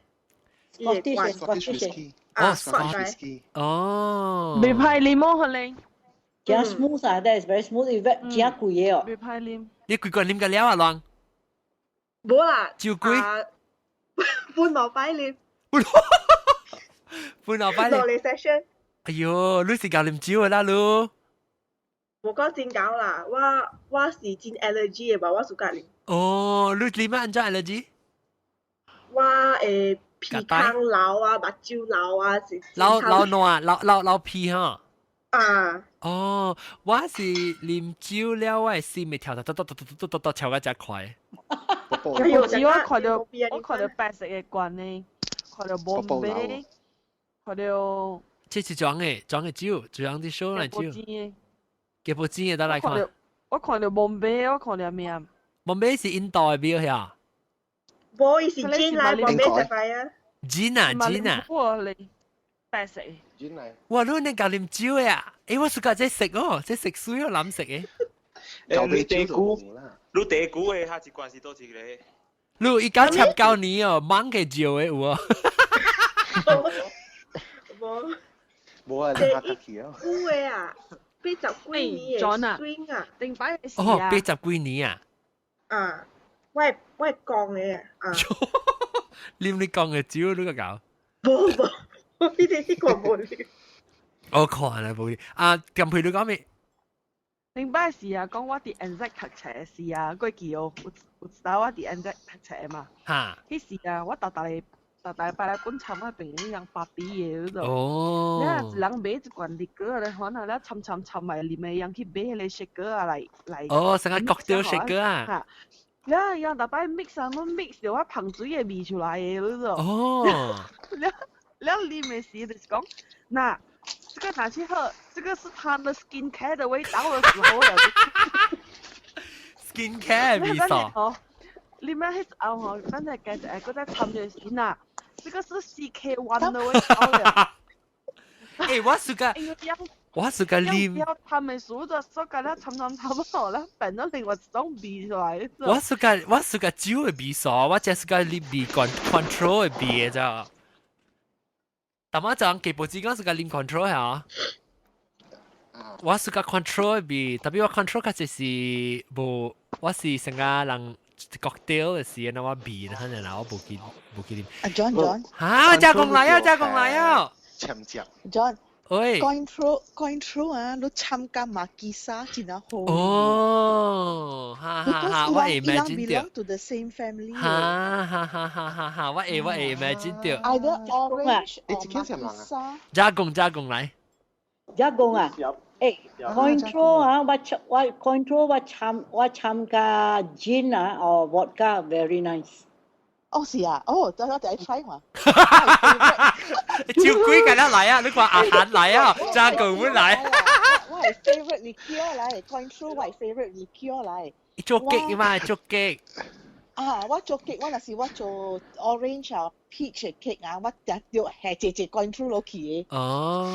Scottish Scottish whisky 啊哦，Scotch whisky。哦。袂歹啉哦，可能。真 smooth 啊，that is very smooth，伊真貴嘅哦。袂歹啉。你幾個啉個了啊，啷？無啦。酒鬼。半落擺啉。半落擺啉。落嚟 session。哎喲，你是教啉酒嘅啦，你。無講真搞啦，我是真 allergy 嘅吧，我 suka 啉。哦，你啉乜按怎 allergy？我會鼻孔流啊，目睭流啊，是。流流爛，流流流鼻吼。啊。哦，我是啉酒了，我的心會跳跳跳跳跳跳跳跳到真快。有時我看到白色嘅罐呢，看到ボンベ，看到。這是裝嘅，裝嘅酒，裝啲燒嚟酒。幾部錢嘅得來看。我看到ボンベ，我看到咩啊？ボンベ是印度嘅表呀。無，伊是 gin 來，ボンベ食擺啊。 gin 啊，gin 啊。白色。 gin 嚟。哇！你你教啉酒嘅啊？誒，我 suka 這食哦，這食水我諗食嘅。誒，你地鼓，你地鼓嘅下一關是倒一個？你伊講插九年哦，猛嘅酒嘅有啊。無。無啊，你下得去啊。古嘅啊，八十幾年嘅水啊。頂擺嘅哦，八十幾年啊。啊，我係講嘅啊。啉你講嘅酒，你個搞？無無，我呢啲呢個無啉。我看啦，無啊，近排你講咩？頂擺時啊，講我佇 NZ 讀冊時啊，過記哦，有一道我佇 NZ 讀冊嘛。哈。彼時啊，我逐逐個逐逐擺來滾參我朋友人芭比的嗰度。哦。了人買一罐 liquor 咧，可能了摻摻摻埋裡面人去買彼個雪糕啊來來。哦，成個 cocktail 雪糕啊。哈。了人逐擺 mix 啊，攏 mix 著我芳水的味出來的嗰度。哦。了了啉的時就是講，嗱。這個拿去喝，這個是他的 skin care 的味道的時候了。 skin care 味道。哦，你們迄時候吼，咱來加一個，閣再摻一個先啊。這個是 CK One 的味道了。欸，我 suka，我 suka 啉。他們數就所講了，摻摻摻好了，變咗另外一種味出來。我 suka 我 suka 酒的味素，我只 suka 啉味 control 的味的咋。但我就基本只講 suka 啉 control 嚇。我 suka control 的味，特別我 control 較就是無，我是成個人 cocktail 的時，那我味可能啦，我無記無記啉。啊，John John。嚇！加工來啊！加工來啊！參醬。 John。喂。 Cointreau 啊，你參加馬基沙真係好。哦，哈哈哈！我 imagine 到。belong to the same family。哈哈哈哈哈哈！我會 imagine 到。 Either orange or 馬基沙。加工加工來。加工啊！誒，Cointreau 啊，我 Cointreau 我參加 gin 啊，or vodka very nice。哦，是啊，哦，等我第一 try 嘛。照規個來啊！你看阿韓來啊，加工會來。我係 favorite liqueur 來，Cointreau 我係 favorite liqueur 來。做 cake 嘛，做 cake。啊，我做 cake，我若是我做 orange 啊 peach cake 啊，我定著下一隻 Cointreau 落去的。哦。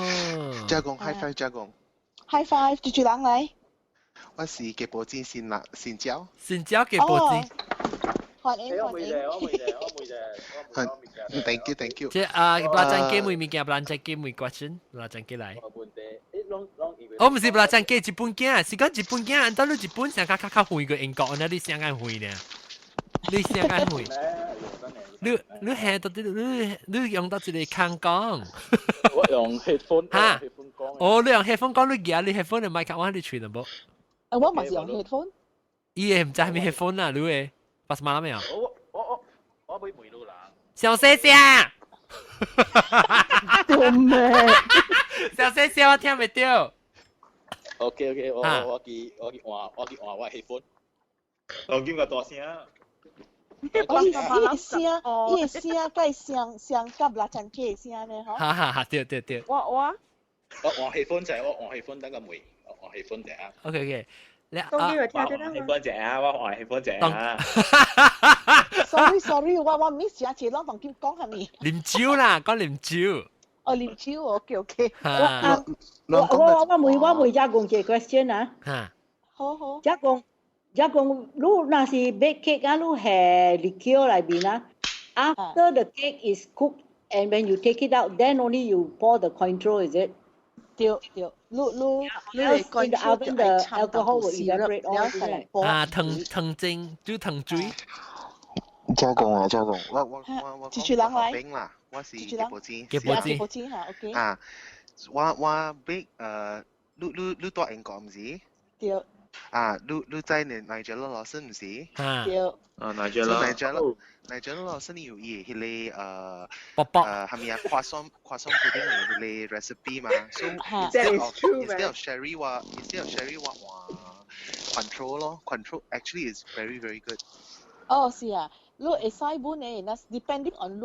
加工 high five 加工。 High five，豬豬人來。我是雞波子新辣新椒。新椒雞波子。歡迎歡迎。我袂咧，我袂咧，我袂。 Thank you, thank you。這啊，布拉贊雞問物件，布拉贊雞問 question，布拉贊雞來。我毋是布拉贊雞，日本囝，是講日本囝，按照你日本成較較較遠過英國，那你聲較遠呢？你聲較遠。你係到底你用到一個腔講？我用 headphone。哈？哦，你用 headphone 講，你舉你 headphone 的麥克我你吹得無？啊，我嘛是用 headphone。伊會毋知啥物 headphone 啊？你會？巴斯馬沒有？我會問路人。小細聲。對咩？小細聲，我聽袂著。 OK OK，我去換我 headphone。我見個大聲。伊的聲，佮相相夾拉張機的聲呢？吼。哈哈哈！對對對。我我換 headphone 者，我換 headphone 等個問，我換 headphone 者。 OK OK。你當機會聽得我換 headphone 者啊，我換 headphone 者啊。 Sorry sorry，我 miss 咗一攏當今講係咪？啉酒啦，講啉酒。哦，啉酒，OK OK。我問遮講一個 question 啊。哈。好好。遮講遮講，你若是 bake cake 啊，你下 liqueur 內面啊， After the cake is cooked and when you take it out, then only you pour the Cointreau, is it? 對對，你你你 Else in the oven, the alcohol will evaporate all, right? 啊，糖糖精，就糖水。再講啊，再講，我一人來冰啦，我是一人傑布子，傑布子傑布子嚇，OK。啊，我 bake 你住英國毋是？對。啊，你知 Nigella Lawson 毋是？對。啊，Nigella。 Nigella Lawson 有伊的彼個卜卜係咪啊？croissant pudding 的彼個 recipe 嘛，so That instead is of true, instead man. of sherry 我 instead of sherry 我換 Cointreau 咯，Cointreau actually is very very good。哦，是啊，你會使本的，若是 depending on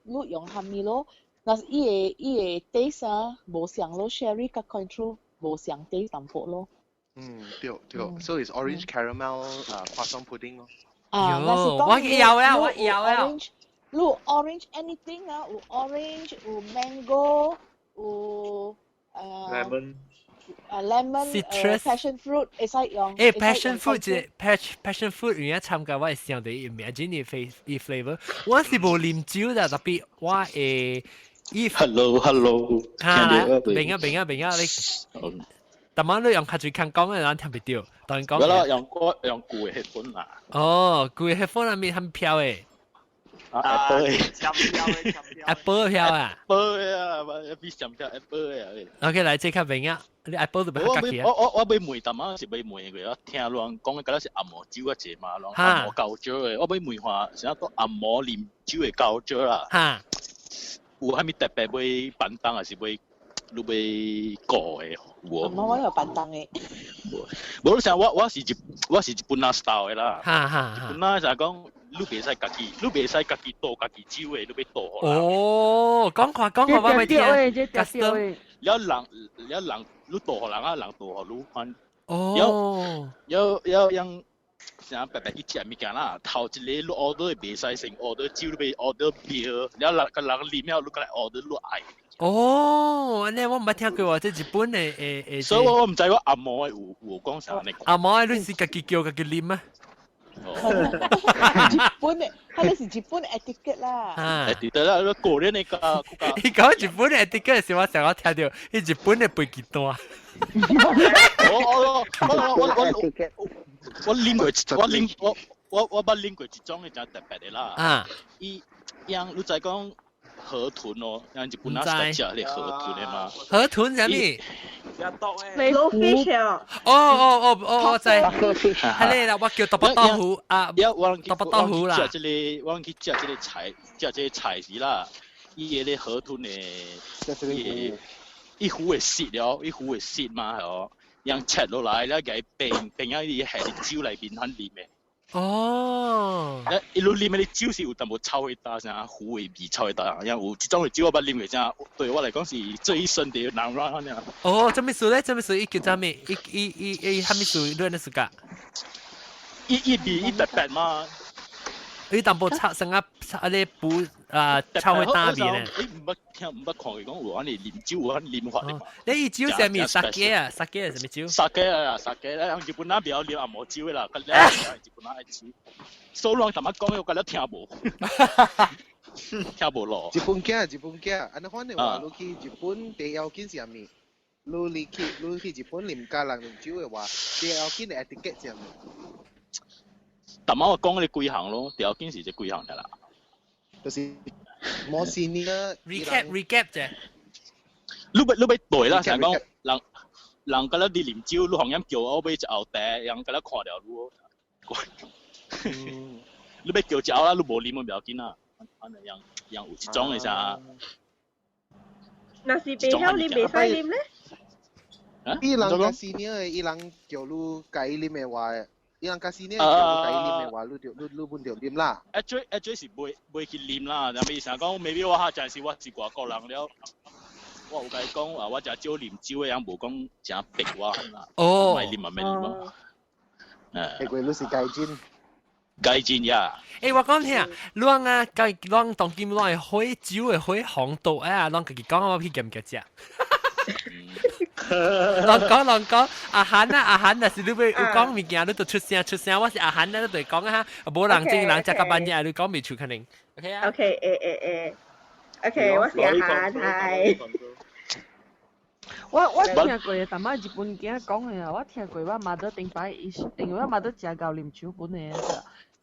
你用蝦米咯，若是伊的 taste 啊，無相咯，sherry 佮 Cointreau 無相 taste 淡薄咯。嗯，對對，so it's orange caramel croissant pudding 咯。啊，若是喲我講你要啊，我你有要啊。 orange，你有 orange anything 啊，有 orange，有 mango，有 lemon 啊 lemon， Citrus passion fruit 會使用。誒，passion fruit 這 passion fruit 原來參加我會想到伊 imagine 伊 face 伊 flavor，我是無啉酒的，特別我會伊 Hello hello，嚇，聽到明啊明啊明啊，你，逐晚你用較濟康講的，人聽袂著，當然講。我啦用我用舊的 headphone 啦。哦，舊的 headphone 裡面很飄的。啊 Apple 的。 Apple 飄啊 Apple 的啊，比上票 Apple 的啊。 OK，來這較明啊，你 Apple 都袂我較起啊。我我欲問淡仔是欲問過，我聽人講的敢若是紅毛酒啊濟嘛，人紅毛高酒的，我欲問看，啥講紅毛啉酒的高酒啦？有啥物特別欲板凳，還是欲你欲顧的？有無？我有板凳的。無你想我是日本仔 style 的啦。日本仔就講，你袂使家己，你袂使家己倒家己酒的，你欲倒予人。哦，講看講看，我欲聽。這了人了人，你倒予人啊，人倒予你款。哦。了了樣啥白白去食物件啦，頭一個你 order 袂使先 order 酒，你欲 order beer，了人個人啉了，你閣來 order 你愛。哦，按呢我毋捌聽過喎，這日本的誒誒。所以我毋知我紅毛的有講啥呢？紅毛的你是家己叫家己啉啊？日本的，彼个是日本 etiquette 啦。 etiquette 啦，你個人的個。伊講日本的 etiquette 時，我成日聽著，伊日本的飛機單。我我我我我我啉過，我啉我我我捌啉過一種的誠特別的啦。伊樣你知講河豚哦，像日本仔食彼個河豚的嘛？河豚啥物？ Blowfish 啊！哦哦哦哦，我知。係咧啦，我叫豆卜豆腐啊，豆卜豆腐啦。食這個，我去食這個菜，食這個菜時啦，伊個河豚的，伊伊糊會濕了，伊糊會濕嘛，哦，樣切落來了，共伊變變啊，伊下佇酒內面反啉的。哦，一路啉的酒是有淡薄臭味道，啥糊的味臭味道，因有這種的酒我捌啉過，真對我來講是最深的難忘爾。哦，這物事咧？這物事伊叫啥物？伊伊伊伊啥物事？你按呢暑假？伊伊味伊特別嘛。伊淡薄臭，成啊臭咧補啊臭會打味咧。你毋捌聽毋捌看過講有按呢啉酒有按啉法的嘛？你伊酒啥物？酒啊，酒是啥物酒？酒啊，酒啊，日本仔袂曉啉紅毛酒的啦，佮了日本仔愛酒。所以人淡仔講，我佮了聽無，聽無落。日本囝，日本囝，按呢款的話，你去日本第要緊是啥物？你去日本啉佮人啉酒的話，第要緊的 etiquette 是啥物？淡仔我講你幾項咯，第要緊是這幾項的啦。就是冇 senior recap recap 啫。你欲對啦，成講人人佮了你啉酒，你予人叫我欲一甌茶，人佮了看著你。你欲叫一甌啦，你無啉嘛袂要緊啦。按呢樣樣有這種的啥？若是袂曉啉，袂使啉咧？伊人較 senior 的，伊人叫你共伊啉的話，伊人較 senior 叫你共伊啉的話，你就你你本就啉啦。 actually 是袂去啉啦，但是想講，maybe 我下陣時我是外國人了，我有共伊講啊，我誠少啉酒的，人無講誠逼我啦。哦。莫啉嘛，莫啉嘛。會過你是雞精。雞精呀！欸，我講聽，攏啊，佮攏當今攏會火酒的火紅豆啊，攏家己講我去鹹夾食。人講人講，阿韓啊阿韓，若是你欲有講物件，你就出聲出聲。我是阿韓啊，你就講啊，無人正人食到半夜，你講袂出可能。OK 啊？OK，誒誒誒，OK，我是阿韓，係。我聽過，但擺日本囝講的啊，我聽過我媽頂擺，伊是因為我媽誠𠢕啉酒本的，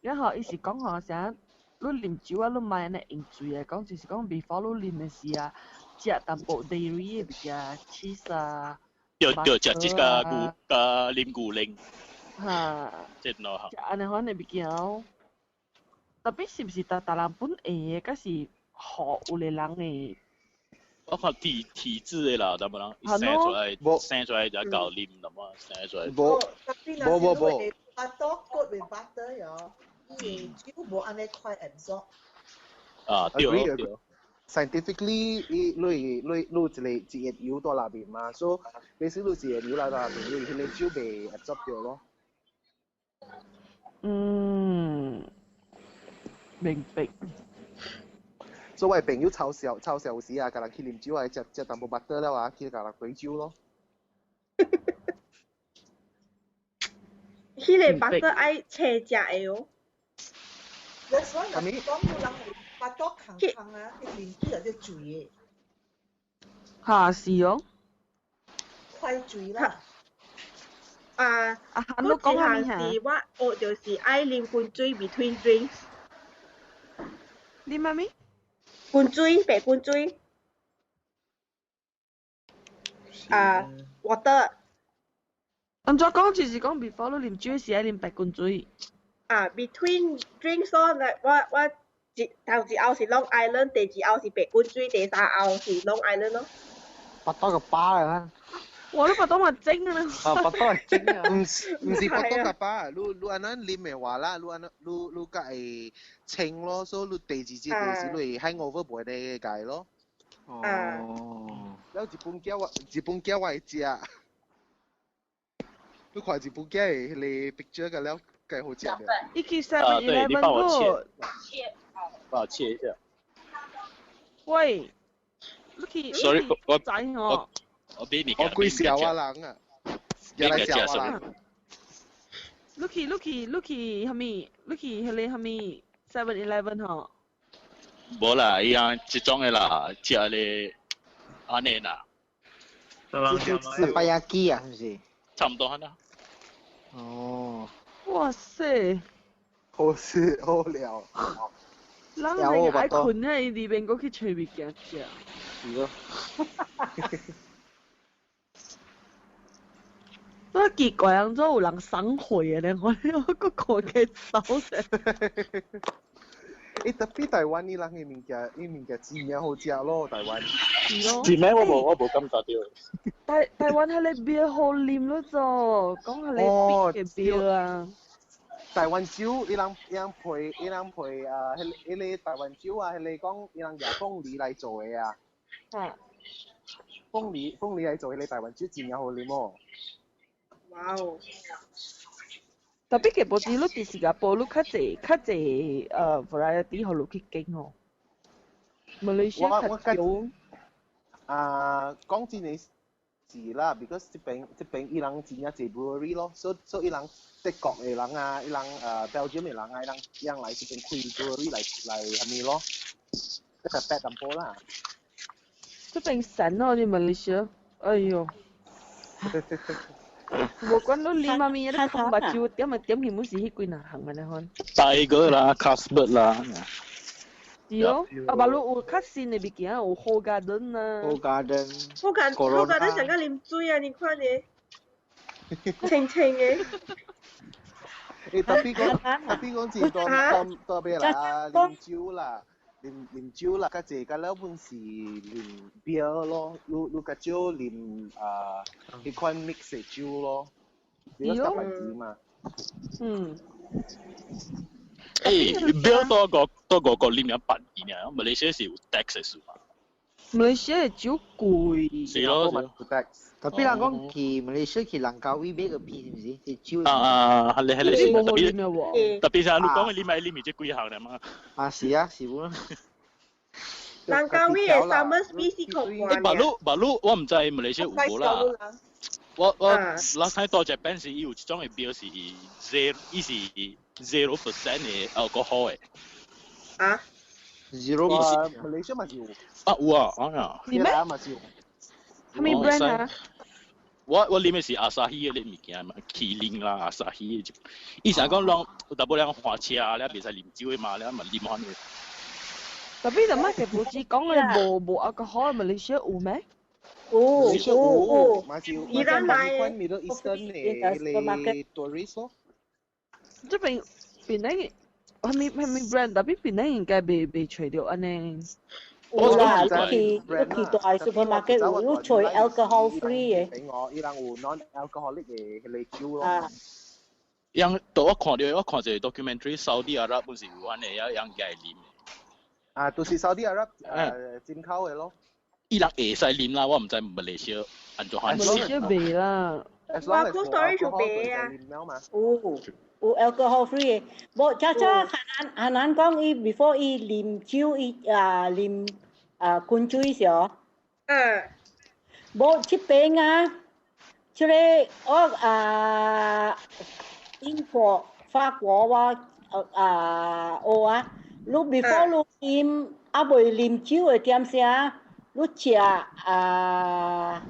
然後伊是講吼啥，你啉酒啊，你莫按呢用醉的，講就是講 before 你啉的時啊，食淡薄 dairy 的物件，cheese 啊，對對，食這個牛佮啉牛奶，哈，這兩項。食按呢款的物件哦。Tapi 是毋是逐逐人本會的，抑是予有的人會？我看體質的啦，淡薄人生出來，生出來就𠢕啉，淡薄生出來。無無無無。 Butter coat with butter 喲，伊的酒無按呢快 absorb。啊，對對。 Scientifically，伊你你你一個一個油佇內面嘛，所以 basically 你一個油來內面，你彼個酒袂 absorb 掉咯。嗯，明白。所以我朋友嘲笑嘲笑有時啊，共人去啉酒啊，食食淡薄 butter 了啊，去共人兌酒咯。彼個 butter 愛青食的哦。 That's why 若是講有人會腹肚空空啊，伊啉酒就醉的。哈是哦。快醉啦。啊，啊，你講下是我學就是愛啉滾水 between drinks。啉啥物？滾水，白滾水。啊，water。按怎講就是講 before 你啉酒時愛啉白滾水。啊，between drinks 咯，我我一頭一甌是 Long Island，第二甌是白滾水，第三甌是 Long Island 咯。腹肚個飽啊！哇！你腹肚嘛蒸啊！啊，腹肚係蒸啊！毋是毋是腹肚較飽，你你按呢啉的話啦，你按呢你你較會清咯，所以你第二日就是你會 hangover 袂咧解咯。哦。了日本囝我日本囝我會食，你看日本囝的彼个 picture 個了，計好食的。伊去 Seven 啊，對，你 Eleven 幫我切個，幫我切一下。喂，你去 Sorry，我知哦。我俾你我鬼笑我人啊！原來笑我人。你去你去你去啥物？你去彼个啥物 Seven Eleven 吼？無啦，伊樣這種的啦，食咧按呢啦。是巴亞基啊，是毋是？差唔多啦。哦。哇塞！好食好料。人係愛睏啊，伊裡面閣去揣物件食。是咯。我奇怪，按怎有人送貨的咧？我我閣看起走者。欸，特別台灣伊人的物件，伊物件真正好食咯，台灣。是咯。真咩？我無感覺到。台台灣彼個 beer 好啉咯，做講彼個 big 的 beer 啊。台灣酒，伊人伊人配伊人配啊，彼個彼個台灣酒啊，彼個講伊人用鳳梨來做的啊。啊。鳳梨鳳梨來做彼個台灣酒真正好啉哦。哇哦！ Tapi 其實你佇新加坡，你較濟較濟variety 予你去揀哦。馬來西亞較少。啊，講真的是啦，because 這邊這邊伊人真正濟 brewery 咯，所以所以伊人德國的人啊，伊人Belgium 的人啊，伊人伊人來這邊開 brewery 來來啥物咯，這個白淡薄啦。這邊神哦，你馬來西亞，哎喲！無管你啉啥物，你空目睭點啊點去，毋是彼幾若項按呢款。 Tiger 啦，Carlsberg 啦。是哦，啊，無你有較新的物件，有 Hoegaarden 啊。 Hoegaarden。 Hoegaarden 上較啉水啊，你看呢？清清的。欸，特別講特別講是多多多咩啦？啉酒啦，啉啉酒啦，較濟較了本是啉 beer 咯，你你較少啉啊，彼款 mix 的酒咯，你個特別嘛。嗯。欸，beer 多個多個個啉一百二呢，馬來西亞是有 tax 的數嘛。馬來西亞的酒貴。是咯，有 tax。特別人講去馬來西亞去蘭卡威買個啤是毋是？是酒。啊啊，係咧係咧，特別特別是你講的你買啉這幾項了嘛。啊是啊，是無。蘭卡威嘅 Somersby 四箍半。欸，馬路馬路，我毋知馬來西亞有無啦。我 last time 到 Japan 時，伊有一種的標是 zero，伊是 0% 的 alcohol 的。啊？Zero 啊，馬來西亞嘛是有。啊有啊，啊。是咩？啥物 brand 啊？我啉的是 Asahi 的物件嘛，麒麟啦，Asahi 的。伊成日講攏有淡薄仔花車啊，了袂使啉酒的嘛，了嘛啉番的。 Tapi 就乜嘅報紙講嘅無 alcohol 馬來西亞有咩？有有有，嘛是有。伊咱買 Middle Eastern 的的 tourist 咯。這邊邊那個係咪係咪 brand？Tapi 邊那應該未揣著按呢。有啦，你去大 supermarket 有，你揣 alcohol free 的。俾我，伊人有 non-alcoholic 的彼個酒咯。樣，我看著我看一個 documentary，沙地阿拉伯是有按呢，也樣會啉。啊，就是沙地阿拉進口的咯。伊人會使啉啦，我毋知馬來西亞按怎馬來西亞袂啦。我 Cold Storage 有賣啊。有有 alcohol free 的，無早早韓南韓南講伊 before 伊啉酒伊啊啉啊滾水時候，無這邊啊，這個我啊英國法國我啊學啊，你 before 你啉啊未啉酒的點聲，你食啊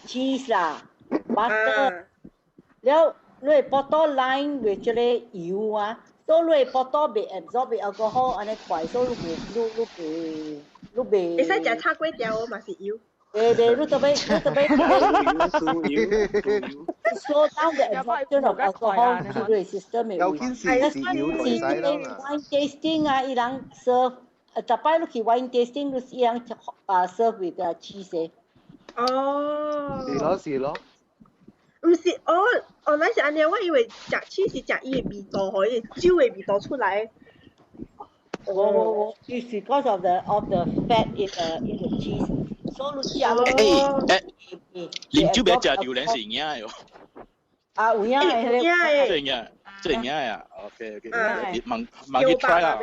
cheese 啦，butter，了你的腹肚 line with 這個油啊，所以你的腹肚袂 absorb alcohol 按呢快，所以你袂你你袂你袂。會使食炒粿條嘛是油。對對，你特別你特別 slow down the absorption of alcohol to the system 的。有牽是是油就會使啦。 Wine tasting 啊，伊人 serve，逐擺你去 wine tasting，你伊人啊 serve with cheese。哦。是咯是咯。毋是，哦哦，那是按呢，我以為食 cheese 是食伊的味道，予伊酒的味道出來。我it's because of the fat in the cheese，所以你食落。欸，啉酒袂食榴蓮是有影的哦。啊，有影的，有影的。這影，這影的啊，OK OK，問問去 try 啦。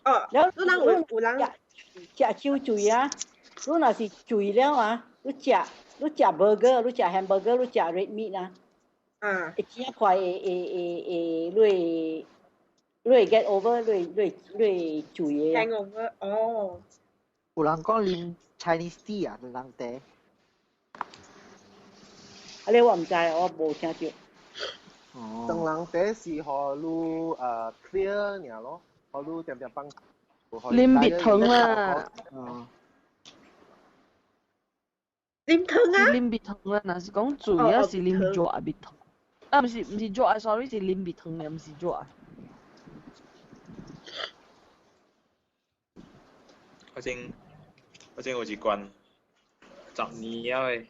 哦，你人有有人食酒醉啊？你若是醉了啊，你食 burger，你食 hamburger，你食 red meat 啊，會真快會會會會，你會你會 get over，你會你會你會醉的。 Hangover，哦。有人講啉 Chinese tea 啊，兩人茶。啊，你我毋知，我無聽著。當人茶是予你clear 爾咯，予你點點放。啉蜜糖啦。啉糖啊？啉蜜糖啊！若是講醉啊，是啉熱的蜜糖。啊，毋是毋是熱的，sorry，是啉蜜糖的，毋是熱的。我前有一罐10年了的。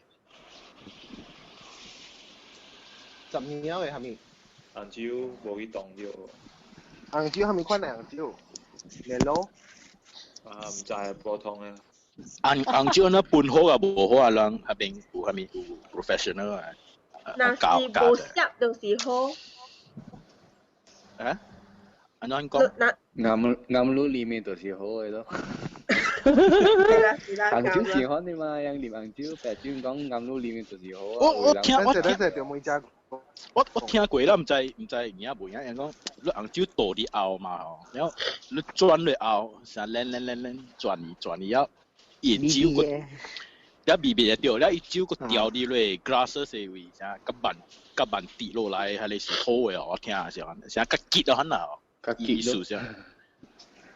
10年了的啥物？紅酒無去動著。紅酒啥物款的紅酒？梅洛？啊，毋知普通的。紅紅酒那分好啊，無好啊，人彼邊有啥物有 professional 啊？若是無澀就是好。啊？按怎講？啱啱滷裡面就是好的咯。是啦，紅酒喜歡的嘛，人啉紅酒，白酒講啱滷裡面就是好啊。我聽我聽我聽過啦，毋知毋知有影無影，人講你紅酒倒佇喉嘛吼，然後你轉落喉，啥練練練練轉去轉去了，伊酒閣，了微微會著，了伊酒閣調佇落 glass 的位，啥較慢較慢滴落來，彼個是好的哦，我聽是按呢，啥較結啊按那，意思啥。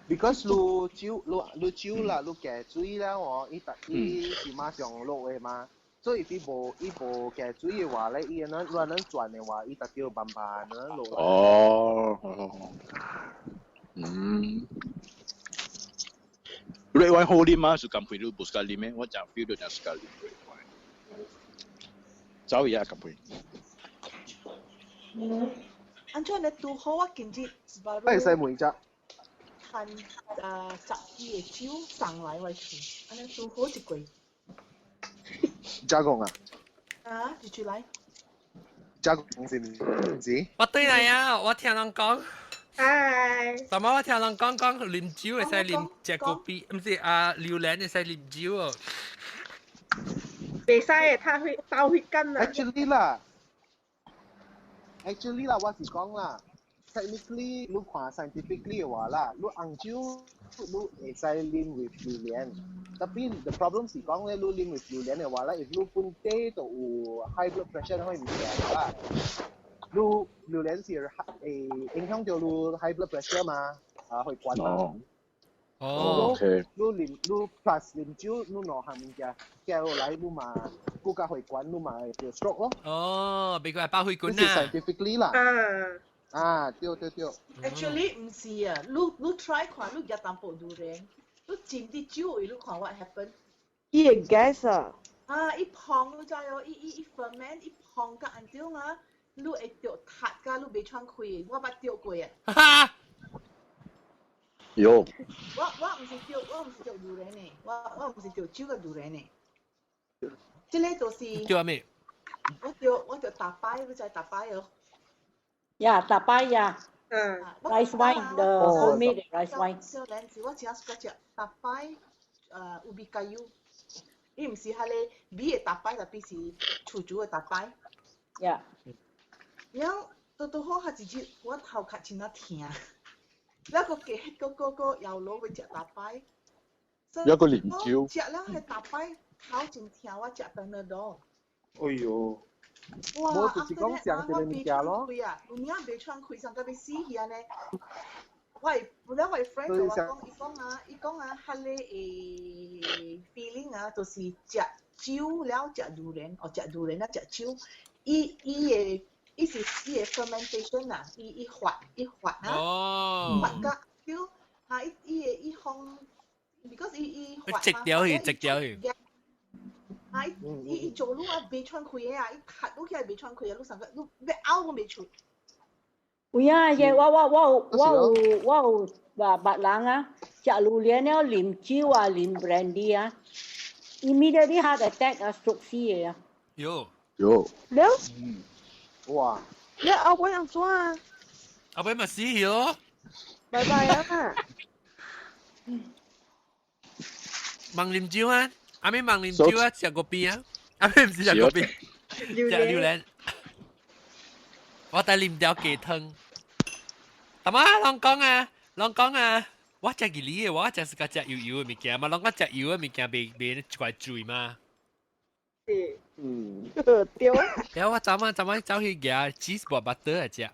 Because 滷酒滷滷酒啦，滷加水了哦，伊伊是馬上落的嘛。所以伊無伊無加水的話咧，伊按呢亂亂轉的話，伊就叫慢慢按呢落。哦，嗯。Red wine 好啉嗎？是甘配你無 suka 啉的，我真 feel 到真 suka 啉 red wine。走去啊，甘配。按怎你拄好我今日我會使問只。趁10支的酒送來我厝，按呢拄好一季。加工啊？啊，一出來。加工是毋是？我對來啊，我聽人講。拜。大媽我聽人講講啉酒會使啉食咖啡，毋是啊，榴蓮會使啉酒哦。袂使的，他會爆血管啊。 Actually 啦，actually 啦，我是講啦，technically 你看 scientifically 的話啦，你紅酒你會使啉 with 榴蓮，tapi the problem 是講咧，你啉 with 榴蓮的話咧，if 你本地就有 high blood pressure 可以物件啦，你榴蓮是會影響到你 high blood pressure 嘛，啊血管嘛。哦。 OK。你啉你 plus 啉酒，你兩項物件加落來，你嘛更加血管，你嘛會得 stroke 咯。哦，別個係爆血管這是啊。 scientifically 啦。啊。啊，對對對。 Actually 毋是啊，你你 try 看，你食淡薄榴蓮，你浸佇酒位，你看 what happen？伊會 gas 啊！啊，伊膨你知哦，伊伊伊 ferment 伊膨甲按怎啊？你會著窒甲你袂喘氣，我捌著過啊。喲。我毋是著榴蓮的，我毋是著酒佮榴蓮的。這个就是叫咩？我著大擺，你知大擺哦？呀，大擺呀。嗯。 Rice wine, the homemade rice wine。少年時我真喜歡食大擺，ubi kayu。伊毋是彼个米的大擺，tapi 是厝煮的大擺。 然後拄拄好，彼一日我頭殼真啊疼，了閣加閣閣閣搖爐欲食大擺。一個啉酒。食了彼大擺頭真疼，我食 Panadol。哎喲！哇！無就是講上一個物件咯。啊，有影袂喘氣，上甲欲死去按呢。我的本來我的 friend 共我講，伊講啊，伊講啊，彼个 feeling 啊，就是食酒了食榴蓮，哦，食榴蓮了食酒，伊伊的伊是伊的 fermentation 啊，伊伊發伊發啊，發甲酒，哈，伊伊的伊放，because 伊伊發直掉去，直掉去。啊！伊伊伊做愈啊袂喘氣的啊，伊咳愈起來袂喘氣啊，愈上個愈欲嘔都袂出。有影嘅，我我我有我有我有話捌人啊，食榴蓮了啉酒啊，啉 brandy 啊，immediately heart attack 啊，stroke 死的啊。喲。喲。了。哇！你後尾按怎啊？後尾咪死去咯。拜拜啊！問啉酒啊？阿妹問啉酒啊？食個邊啊？阿妹毋是食個邊，食榴蓮。我帶啉掉雞湯。大媽，攏講啊，攏講啊，我食魚的，我食是個食油油的物件嘛，攏講食油的物件袂袂一塊水嘛。是。嗯。對。然後我昨晚昨晚走去夾 cheese 薄 butter 來食。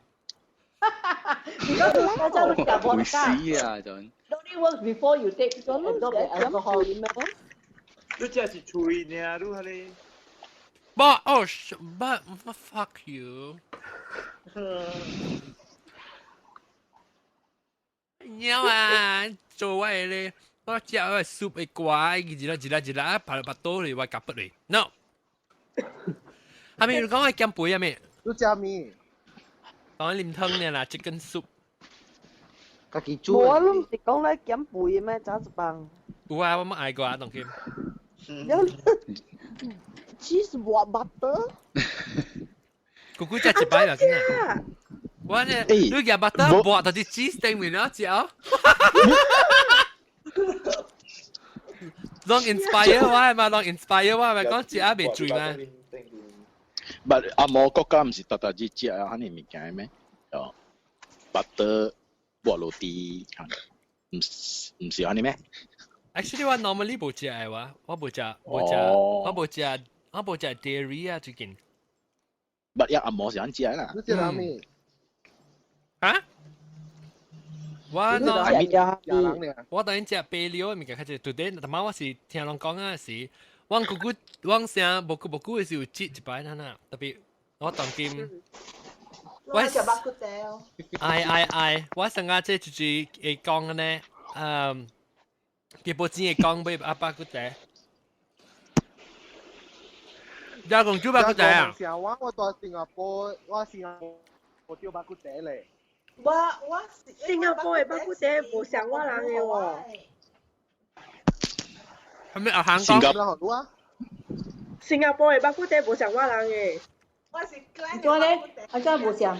會死啊！陣。 Only works before you take absorb the alcohol. 你這是喙爾，你彼个。不，哦，不，fuck you。貓啊，做我的咧，我食我 soup 的瓜，一粒一粒一粒，拍巴肚裡，我夾不嚟。No。阿咪，你講我減肥啊咩？你食咩？講啉湯呢啦，chicken soup。家己煮。無啊，你毋是講咧減肥咩？早一放。有啊，我冇愛過啊，當今。有 cheese 抹 butter。姑姑食一擺就真啊。我呢，你夾 butter 抹到啲 cheese 頂面啦，食哦。攏 inspire 我嘛，攏 inspire 我咪講食啊袂醉嘛。 But 紅毛國家毋是逐逐日食啊，彼物件咩？哦，butter 抹落啲，毋是毋是按呢咩？ Actually 我 normally 無食的我，我無食無食，我無食我無食 dairy 啊最近。 But 一紅毛是按食啦。你食啥物？啊？我喏，我當然食白料的物件較濟，對對，但嘛我是聽人講啊是，我姑姑我聲無久無久的時有擠一擺呐呐，特別我當今。我食肉骨茶哦。哎哎哎，我上下這就是會講的呢，嗯，基本錢會講買阿肉骨茶。加公煮肉骨茶啊？我我蹛新加坡，我新加坡叫肉骨茶咧。我我新加坡的肉骨茶無像我人的喎。係咪啊？香港？新加坡的肉骨茶無像我人的。我是 Glen 怎咧？啊，怎無像？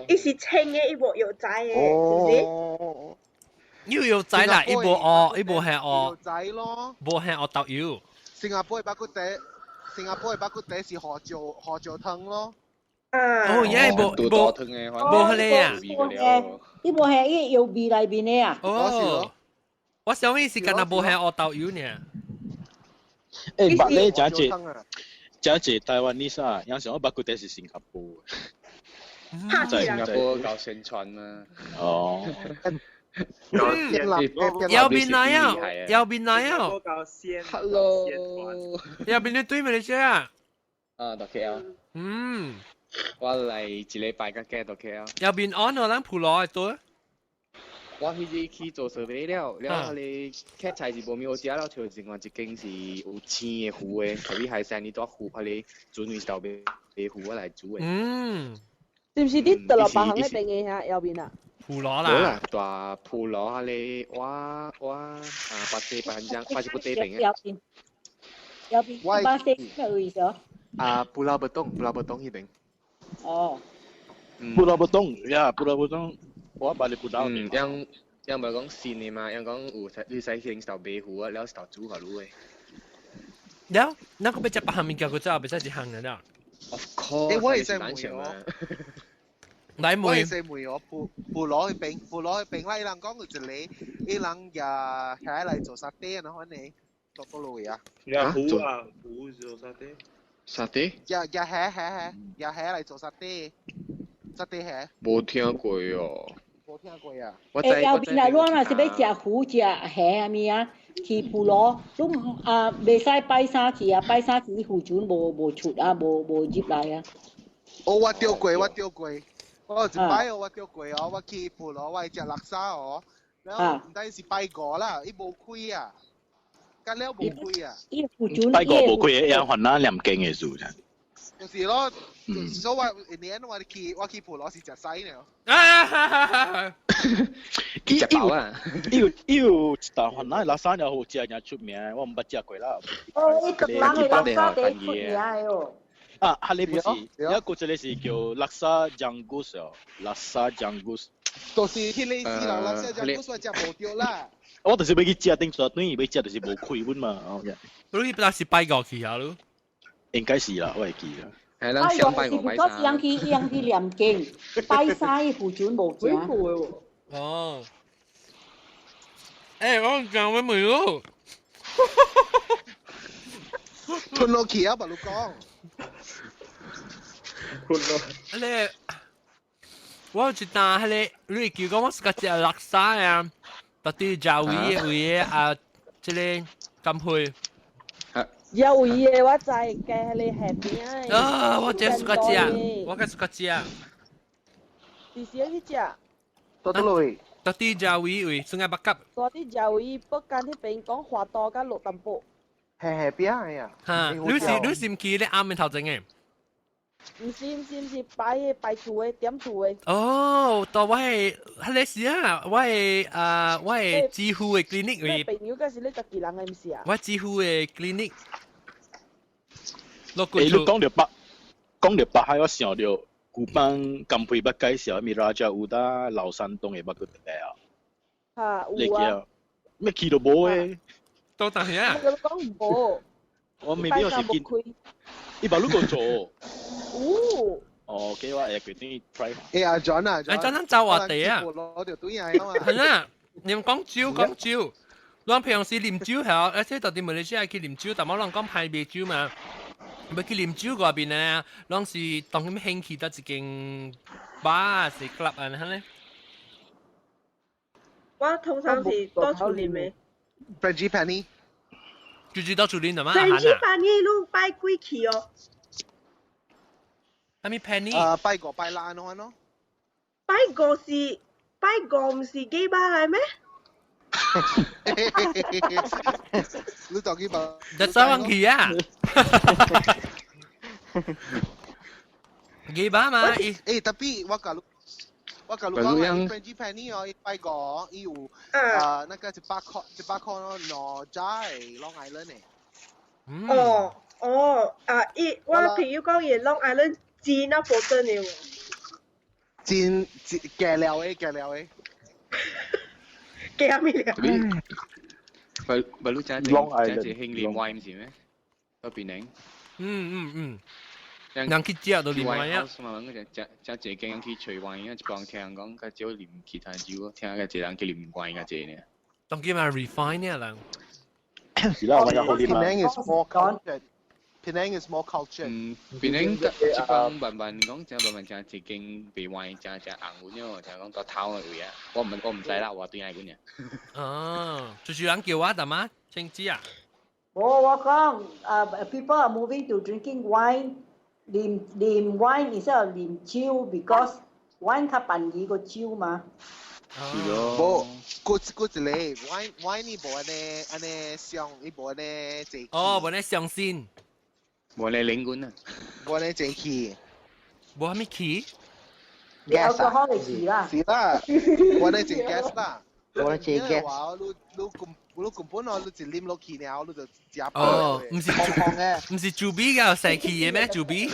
伊是青的，伊無藥材的，是毋是？哦，又有仔啦，伊無學，伊無係藥學，材咯。無係學豆油。新加坡的肉骨茶，新加坡的肉骨茶是胡椒湯咯。啊，哦，耶，無無肚肚疼的，無彼個啊。伊無係伊藥味內面的啊。哦，我想伊是敢若無係學豆油爾。誒，捌咧真濟胡椒湯啊！真濟台灣你啥，有時我捌過啲是新加坡。嚇死新加人！坡搞宣傳嘛。哦，右邊來啊，右邊來啊，搞宣 Hello，右邊你對面嚟啫啊。啊，到 KL，我來一禮拜個計到 KL。右邊安我咱普羅的對。我彼日去做 survey 了，了彼個客菜是無物好食，了找另外一間是有青的魚的，特別海鮮你帶魚，彼個船位頭買魚我來煮的。是毋是你倒落別行那邊的遐右邊啊？普羅無啦，大普羅彼個我啊，巴西班長，巴西不對邊的。右邊，右邊巴西咩位置？啊，布拉布東，布拉布東彼邊。哦。布拉布東呀，布拉布東，我捌你布拉。嗯，樣樣無講新的嘛，樣講有你使去頭買魚啊，了頭煮予你的。了，那個欲食別項物件，閣走袂使一項的了。 Of course，欸，我會使難問哦嘛。來我會問，使問哦，普普羅彼邊，普羅彼邊啦，伊人講有一個，伊人也起來做沙爹，然後呢，做倒落去啊？呀，糊啊，糊做沙爹。沙爹？也也係係係，也係來做沙爹，沙爹係。無聽過哦。無聽過啊？我知欸，右我知邊來，我若是欲食魚食蝦啥物啊，去普羅，你啊袂使拜三去啊，拜三去漁船無出啊，無入來啊。哦，我釣過，我釣過，我有一擺哦，我釣過哦，我去普羅，我去食叻沙哦，然後毋知是拜五啦，伊無開啊，甲了無開啊。伊漁船拜五無開的，也還那念經的事。就是咯，所以我年我去普羅是食西呢。啊！食飽啊！伊有伊有一道番仔叻沙了好食，誠出名，我毋捌食過啦。哦，伊唐人的叻沙第一出名的哦。啊，彼个不是，抑閣一个是叫叻沙醬骨哦，叻沙醬骨。就是彼個死人叻沙醬骨，我食無著啦。我就是欲去食，頂一頓欲食就是無開阮嘛。哦，你本來是拜五去啊？你應該是啦，我會記啦。係拜五是不過是人去人去念經，拜三伊漁船無行。哦。欸，我講欲問囉。吞落去啊！白你講。吞落。彼個，我有一單彼個，你會記講我是較食叻沙啊，到底食位的位的啊，這個甘配。有位的我知，加彼个蝦餅。啊！我真喜歡食，我較喜歡食。是啥去食？倒倒落去。到底食位位算個北甲。到底食位北間彼邊講華都佮落淡薄。係係餅的啊。哈！你是毋去咧暗暝頭前的？毋是毋是毋是，擺的擺厝的點厝的。哦，到我的彼個時啊，我的啊，我的支付的 clinic 位。朋友敢是你家己人的毋是啊？我支付的 clinic。落欸，你講著北，講著北海，我想著古板甘皮捌介紹，物 Raja Uda 老山東的肉骨茶啊。哈，有啊。咩去都無的。到當下。我講無。我未必有是見。伊把你個做。有。哦，給我會決定 try。欸，阿 John 啊，阿 John 咱走話題啊。攞條短嘢啊嘛。係啦，你講酒講酒，咱平時啉酒係，而且到佇馬來西亞去啉酒，但我攏講歹賣酒嘛。欲去啉酒嗰邊呢，攏是當咁興起到一間 bar 是 club 啊，係咧。我通常是到厝啉的。 Frangipani。就是到厝啉的嘛。 Frangipani 你拜幾去哦？啥物 penny？啊，拜五拜六按怎咯？拜五是拜五，毋是雞巴來咩？你就去問。就走往去啊！雞巴嘛？欸，tapi 我共你講，Frangipani 哦，伊拜五伊有啊那個100塊100塊咯，兩隻 Long Island 的。哦哦啊！伊我朋友講伊 Long Island 煎啊，potent 的喎。煎煎加料的，加料的。加咩料？不不，你真 Long 正 Island 真正興啉 wine 唔是咩？到檳城。嗯嗯嗯。人去食就啉 wine 啊。嘛，我真真濟間人去吹 wine 啊，一幫聽人講較少啉其他酒，聽較濟人去啉 wine 較濟呢。當叫嘛 refine 呢人。是啦，我有好啉啊。 Penang is more cultured. Penang is more cultured. 嗯，檳城這幫慢慢講，真慢慢真一間賣 wine 真真紅阮哦，聽講大頭的位啊，我唔知啦，我對愛阮爾。哦，就是人叫我大媽，清知啊。我講，啊，people are moving to drinking wine，啉啉 wine instead of 啉酒，because wine 較便宜過酒嘛。是咯。無，閣閣一個 wine wine 伊無按呢按呢上，伊無按呢濟。哦，無按呢上新。無按呢靈魂啊。無按呢濟氣。無啥物氣？gas 啊，是啦。是啦，無按呢濟 gas 啦。無按呢濟 gas。話你你根你根本哦，你一啉落去了，你就食飽。哦，毋是空空的，毋是酒比較細氣的咩？酒比？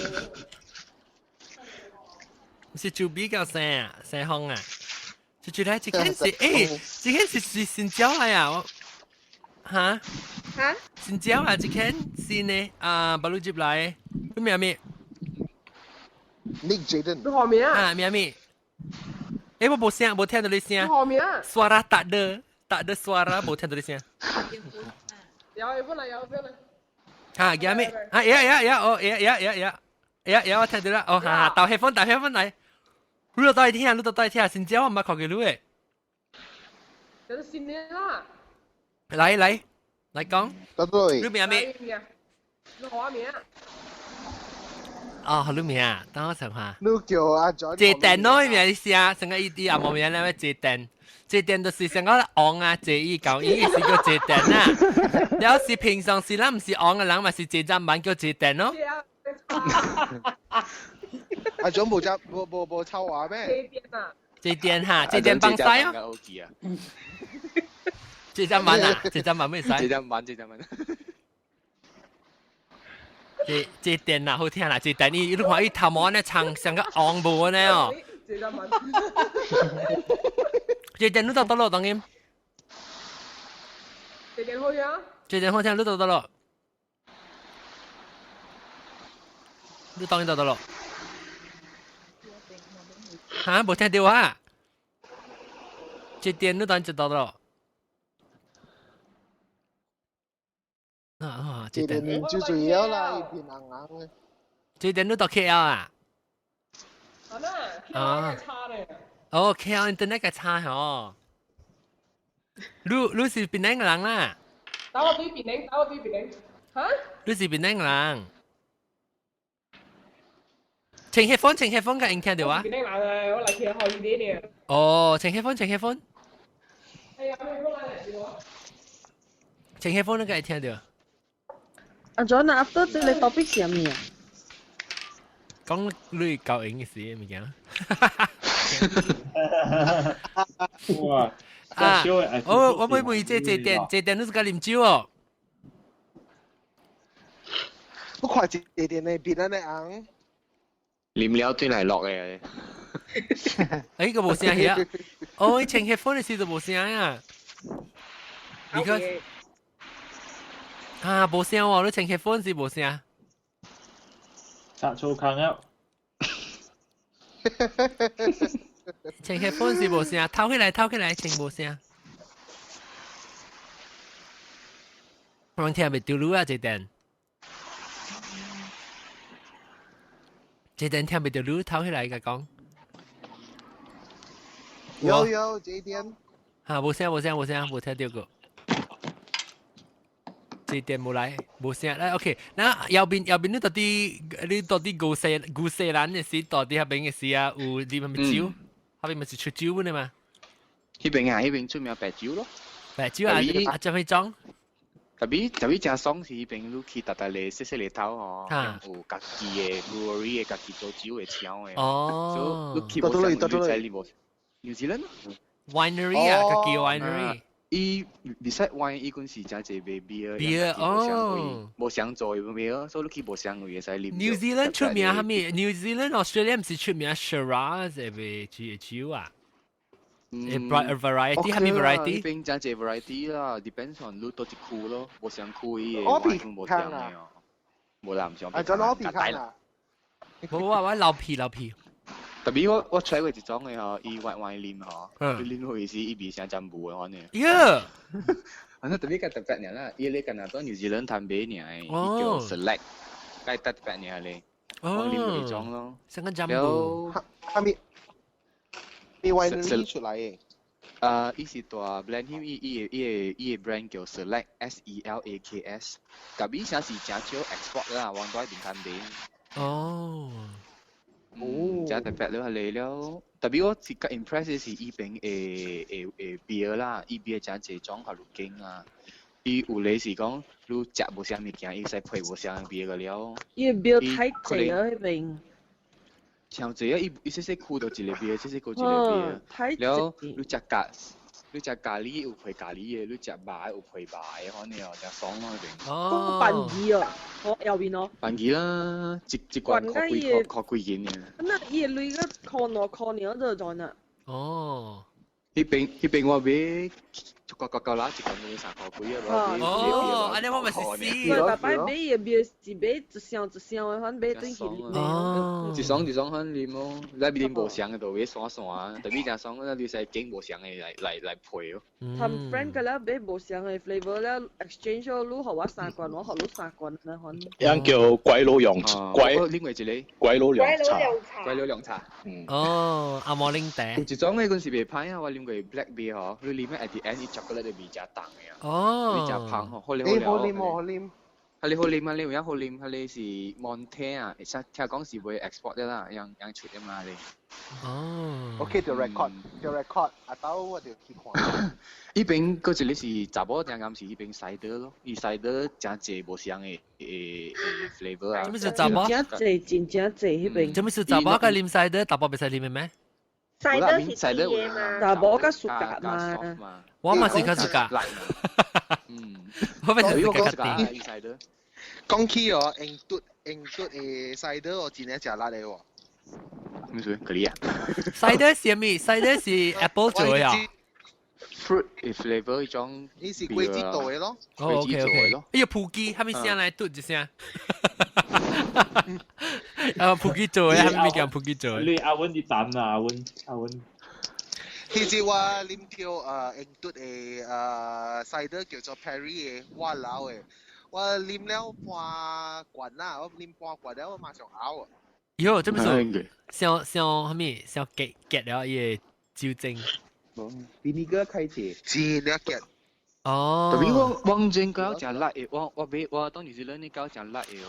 毋是酒比較細啊，細風啊。就覺得這間是，這間是新椒來啊！哈？哈？新椒啊，這間新的啊，巴魯接來，你名咩？Nick Jaden。你何名啊？啊，名咩？我無聲，無聽到你聲。何名啊？Suara tak ada, tak ada suara，無聽到你聲。有，本來有，本來。哈，叫咩？啊，呀呀呀，哦，呀呀呀呀，呀呀，我聽到啦。哦，哈哈，戴 headphone，戴 headphone 來。你都帶聽，你都帶聽，新椒我毋捌看過你誒。這是新的啦。來來來講。對。你名咩？你何名？哦，你名啊？等我想下。你叫阿 John。這電腦名寫，成個伊伊也無名咧，這電，這電就是成個昂啊，這伊講伊是叫這電啊。了是平常時咱毋是昂的人嘛，是這站板叫這電咯。阿 John 無只無無無臭話咩？這電啊！這電哈，這電幫使哦。這站板啊，這站板咩使？這站板，這站板。這這電啊，好聽啦！這電伊你看伊頭毛呢長，像個昂無呢哦。這站板。這電你到倒落當今？這電好聽。這電好聽，你到倒落？你當今到倒落？哈，無聽到啊！這電你當就到咯。啊，這電最重要啦，一片紅紅的。這電你到 KL 啊？啊，差咧。哦，KL internet 個差哦。你是檳城人啦？打我對檳城，打我對檳城。哈？你是檳城人？穿 headphone，穿 headphone 個應聽到啊？檳城人啊，我來聽好一點點。哦，穿 headphone，穿 headphone。哎呀，headphone 來了。穿 headphone 你個會聽到？阿 John 啊，after 這個 topic 是啥物啊？講你夠型嘅事物件。哇！啊！我我問這這店這店你是個啉酒哦？我看這店的變安尼紅。啉了對來落嘅。哎，個無聲去哦，伊穿 headphone 的時就無聲啊。你看，啊，無聲喎，你穿 headphone 是無聲。拆粗坑啊！穿 headphone 是無聲，透起來透起來，穿無聲。我聽袂到你啊，這段。這段聽袂到你透起來甲講。有有這點。哈，無聲無聲無聲，無聽到過。這點無來，無聲。來，OK。那右邊右邊你到底你到底古西蘭的時，到底彼邊的時啊，有啉啥物酒？彼邊毋是出酒的嘛？彼邊啊，彼邊出名白酒咯。白酒啊，啊，啥物種？特別特別誠爽是彼邊你去逐逐个細細个頭吼，有家己的 brewery 的家己做酒的廠的。哦。所以你去無啥你知你無？紐西蘭 Winery 啊，家己 winery。伊 beside wine 伊嗰時真濟賣 beer， beer 哦，無想做 beer，所以你去無相位會使啉。 New Zealand 出名係咪？New Zealand、Australia 唔是出名 Shiraz 嘅酒啊？variety 係咪 variety？呢邊真濟 variety 啦，depends on 你佗一區咯，無相區伊嘅我 wine 無相嘅哦。無啦，唔想。啊，真我皮卡啊！冇啊，我老皮老皮。特別我 try 過一種嘅嗬，伊 white wine 啉嗬，伊啉去時伊味成真無嘅可能。耶！反正特別較特別爾啦，伊咧敢若到 New Zealand 談買爾，伊叫 Select，較特別爾咧。我啉過一種咯。成個真無。係咪？咪 winery 出來嘅？啊，伊是大 blend 伊個 brand 叫 Select S E L A K S，特別啥是誠少 export 啦，往到邊間買。哦。哦，真特別了，嚟了。特別我是較 impress 的是伊邊的 beer 啦，伊 beer 誠濟種較有勁啊。伊有咧是講，你食無啥物件，伊使配無啥 beer 個了。伊 beer 太濟啊，彼邊。誠濟啊！伊伊細細區就一個 beer，細細區一個 beer。了，你食咖喱有配咖喱的，你食肉有配肉的，反正哦，誠爽咯彼邊。講便宜哦，好後面哦。便宜啦，一罐箍幾箍箍幾銀爾。那伊個鐳個箍兩箍爾就賺啦。哦。彼邊我買一個個個啦，一罐兩3箍幾啊！哦，按呢我咪是死。對，逐擺買伊個 beer 是買一箱一箱的，反買轉去啉。哦。一箱一箱反啉咯，你啉無相的就買散散，特別誠爽，你使揀無相的來配哦。同 friend 個了買無相的 flavor 了 exchange 咯，你予我三罐，我予你三罐，那款。樣叫鬼佬洋鬼，另外一個鬼佬涼茶。鬼佬涼茶。嗯。哦，阿摩檸茶。有一種的陣是袂歹啊，我啉過 black beer 吼，你啉 at the end 伊 chocolate 的味誠重的啊。哦。你誠芳吼，好啉好好啉好啉。彼个好啉啊，你有影好啉，彼个是 Monte 啊，會使聽講是袂 export 的啦，樣樣出的嘛咧。哦。 OK，就 record，就 record，啊到我就去看。彼邊閣一個是查某定暗是彼邊 cider 咯，伊 cider 誠濟無相的 flavor 啊。啥物是查某？真濟，真正濟彼邊。啥物是查某佮啉 cider，查某袂使啉的咩？ cider 是甜的嘛？查某較 suka 嘛。我嘛是較 suka。嗯。我咪是較甜。講起哦，英嘟的 cider 我真正食力的喎。咩事？可以啊。 cider 是咩？cider 是 apple 做的啊。 fruit flavor 一種。伊是果子做的咯。哦，OK OK。哎呀，葡記，啥物聲來嘟一聲？啊，葡記做的，啥物叫葡記做的？你阿溫啲蛋啊，阿溫阿溫。其實我啉到英嘟的cider 叫做 Perry 的，我老的，我啉了半罐啦，我啉半罐了，我馬上嘔啊！喲，這麼說，像像啥物？像結結了伊個酒精。 vinegar 開始。真了結。哦。特別我往前搞誠辣的，我買我當時是你搞誠辣的哦。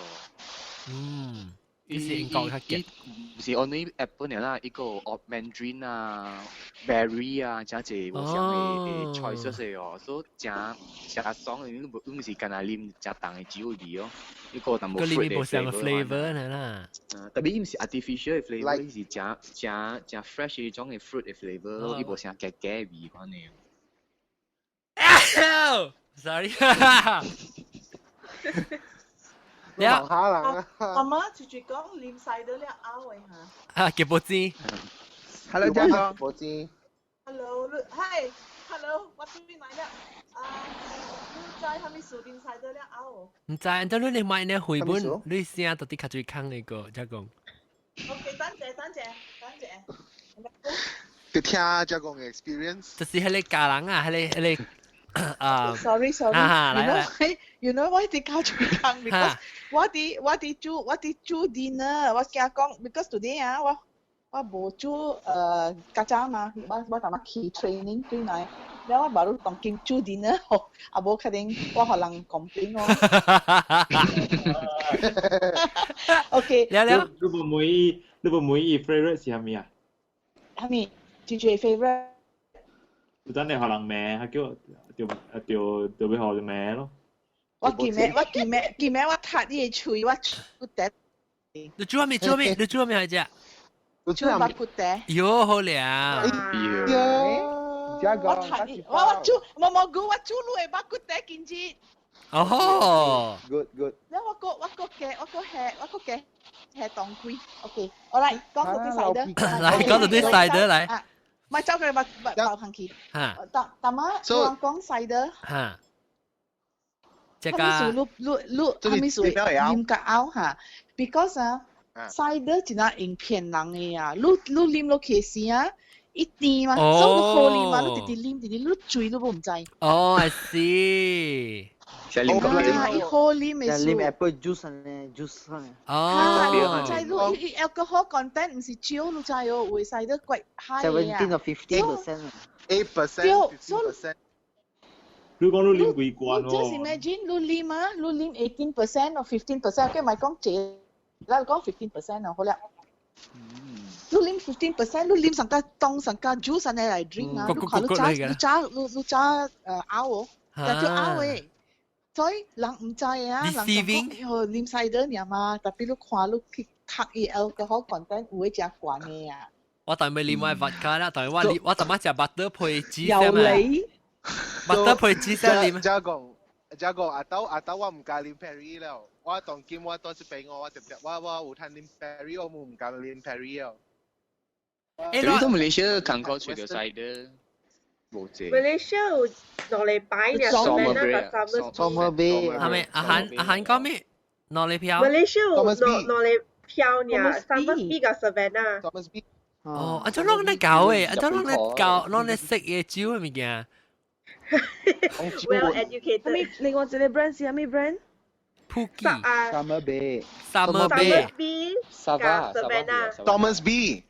嗯。伊是英國較結。毋是 only apple 爾啦，伊個有 mandarin 啊、berry 啊，誠濟無相的 choices 的哦，所以誠誠爽的，你無你毋是干焦啉誠重的酒味哦，伊個淡薄 fruit 的無相 flavor 啦。特別伊毋是 artificial 的 flavor，伊是誠誠誠 fresh 的種的 fruit 的 flavor，伊無啥澀澀味款的。 Sorry。了，下人啊！媽媽直接講啉 cider 了嘔的嚇。啊，結波子。 Hello，張哥。波子。 Hello，hi，Hello，我對來了。啊，你知啥物事啉 cider 了嘔？毋知，但你買呢繪本，你聲到底較最空那個，才講。 OK，等者，等者，等者。就聽才講 experience。就是彼個家人啊，彼個啊。 Sorry sorry，原來我一直搞錯工，because 我佇煮 dinner，我驚講，because today 啊，我無煮較早嘛，我淡薄去 training 轉來，了我 baru 當今煮 dinner，啊無可能我予人 complain 哦。OK。了了。你無問伊 favorite 是啥物啊？啥物？最最 favorite？有等你予人罵，佢叫就就要予人罵咯。我記名我踢伊個喙，我出得。你煮咩？煮咩？你煮咩來食？煮肉骨茶。喲，好涼。喲，我睇我我煮冇冇估我煮你的肉骨茶今日。哦，good good。แล้ว我個我個嘅我個係我個嘅係當歸，OK，好來講到啲細的，來講到啲細的來。咪走佢咪咪爆行去。嚇。大大媽，我講細的。嚇。這個。哈咪數你你你哈咪數啉較拗嚇，because 啊，cider 真係用騙人的啊，你你啉落去時啊。一甜嘛，所以你好啉嘛，你直直啉直直，你醉都唔知。哦，I see。啊，伊好啉的啉 apple juice 呢，juice 呢。哦。知你伊 alcohol content 毋是少，你知哦，有 cider 怪 high 啊。 17 or 15%。 8%。對，所以。你講你啉幾罐哦？Just imagine 你啉啊，你啉 18% or 15%，佢咪講這，咱講 15% 啊，好啦。你啉 15%，你啉上個當上個 juice 安尼來 drink 啊，你看你揸你揸你你揸拗哦，但就拗的。所以人毋知啊，人講哦啉 cider 爾嘛，特別你看你去讀伊 alcohol content 有的誠懸的啊。我當未啉我 vodka 啦，但係我啉我怎麼食 butter 配雞有你，butter 配雞先啉。遮講遮講阿豆阿豆我毋敢啉 Perry 了，我當今我當時俾我我直接我我有趁啉 Perry，我毋敢啉 Perry 了。誒，你都馬來西亞看過出到 cider 無濟。馬來西亞有兩禮拜呢， Savannah 雙杯，係咪阿韓阿韓講咩？哪裡票？馬來西亞有兩兩禮票呢，Somersby 佮 Savannah。 Somersby。哦，啊，這攏咧搞誒，啊，這攏咧搞，攏咧識嘅酒嘅物件。 Well educated。咩？另外一個 brand 是啥物 brand？普吉。 Summer Bay。 Summer Bay。 Somersby。Savannah。 Thomas B。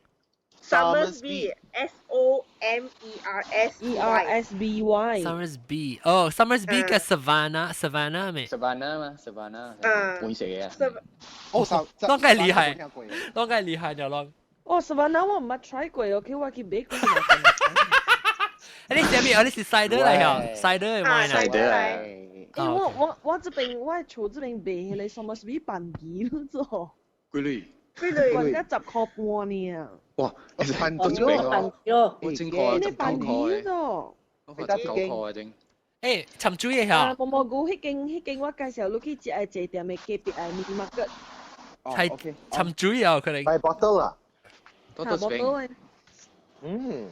Somersby S O M E R S E R S B Y。 Somersby，哦，Somersby 嘅 Savannah，Savannah 咩？Savannah 嘛，Savannah。啊。半食嘅。哦，啷個厲害？啷個厲害就啷？哦，Savannah 我毋捌 try 過，OK，我去買過。你是咩？你是 cider 嚟嗬？cider 嘅 wine 啊？cider 嚟。因為我我我這邊我厝這邊賣彼個 Somersby 辦機咯，做。幾鐳？幾鐳？貴甲10塊半呢。哇！番多一邊哦，我真塊十九塊嘅。我19塊啊真。誒，沉水嘅嚇。毛毛菇彼間彼間我介紹你去食的坐店的隔壁的 mini market。係沉水啊！佢哋。買 bottle 啊？多多邊。嗯。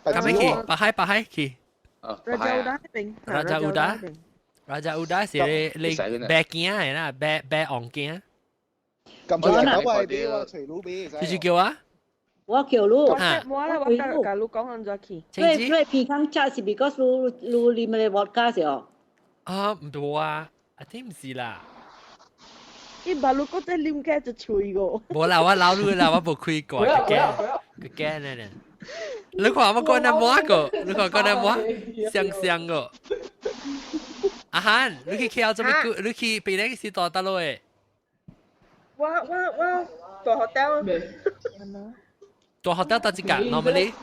咁樣去，白海白海去。 Raja Uda 邊。 Raja Uda。Raja Uda 是你你白鏡的啦，白白紅鏡。咁出嚟我係俾我隨路俾。你是叫啊？我叫你，我咧我甲甲你講按怎去。你你鼻孔吃是 because 你你啉個 vodka 是哦？啊，毋對啊，I think 毋是啦。伊把你閣再啉起一喙個。無啦，我老你啦，我無開過，佢驚，佢驚咧。你看我講那摸個，你看講那摸，香香個。阿漢，你去 KL 做咩？你去檳城是住佗落的？我我我住 hotel。住 hotel 佗一間，normally。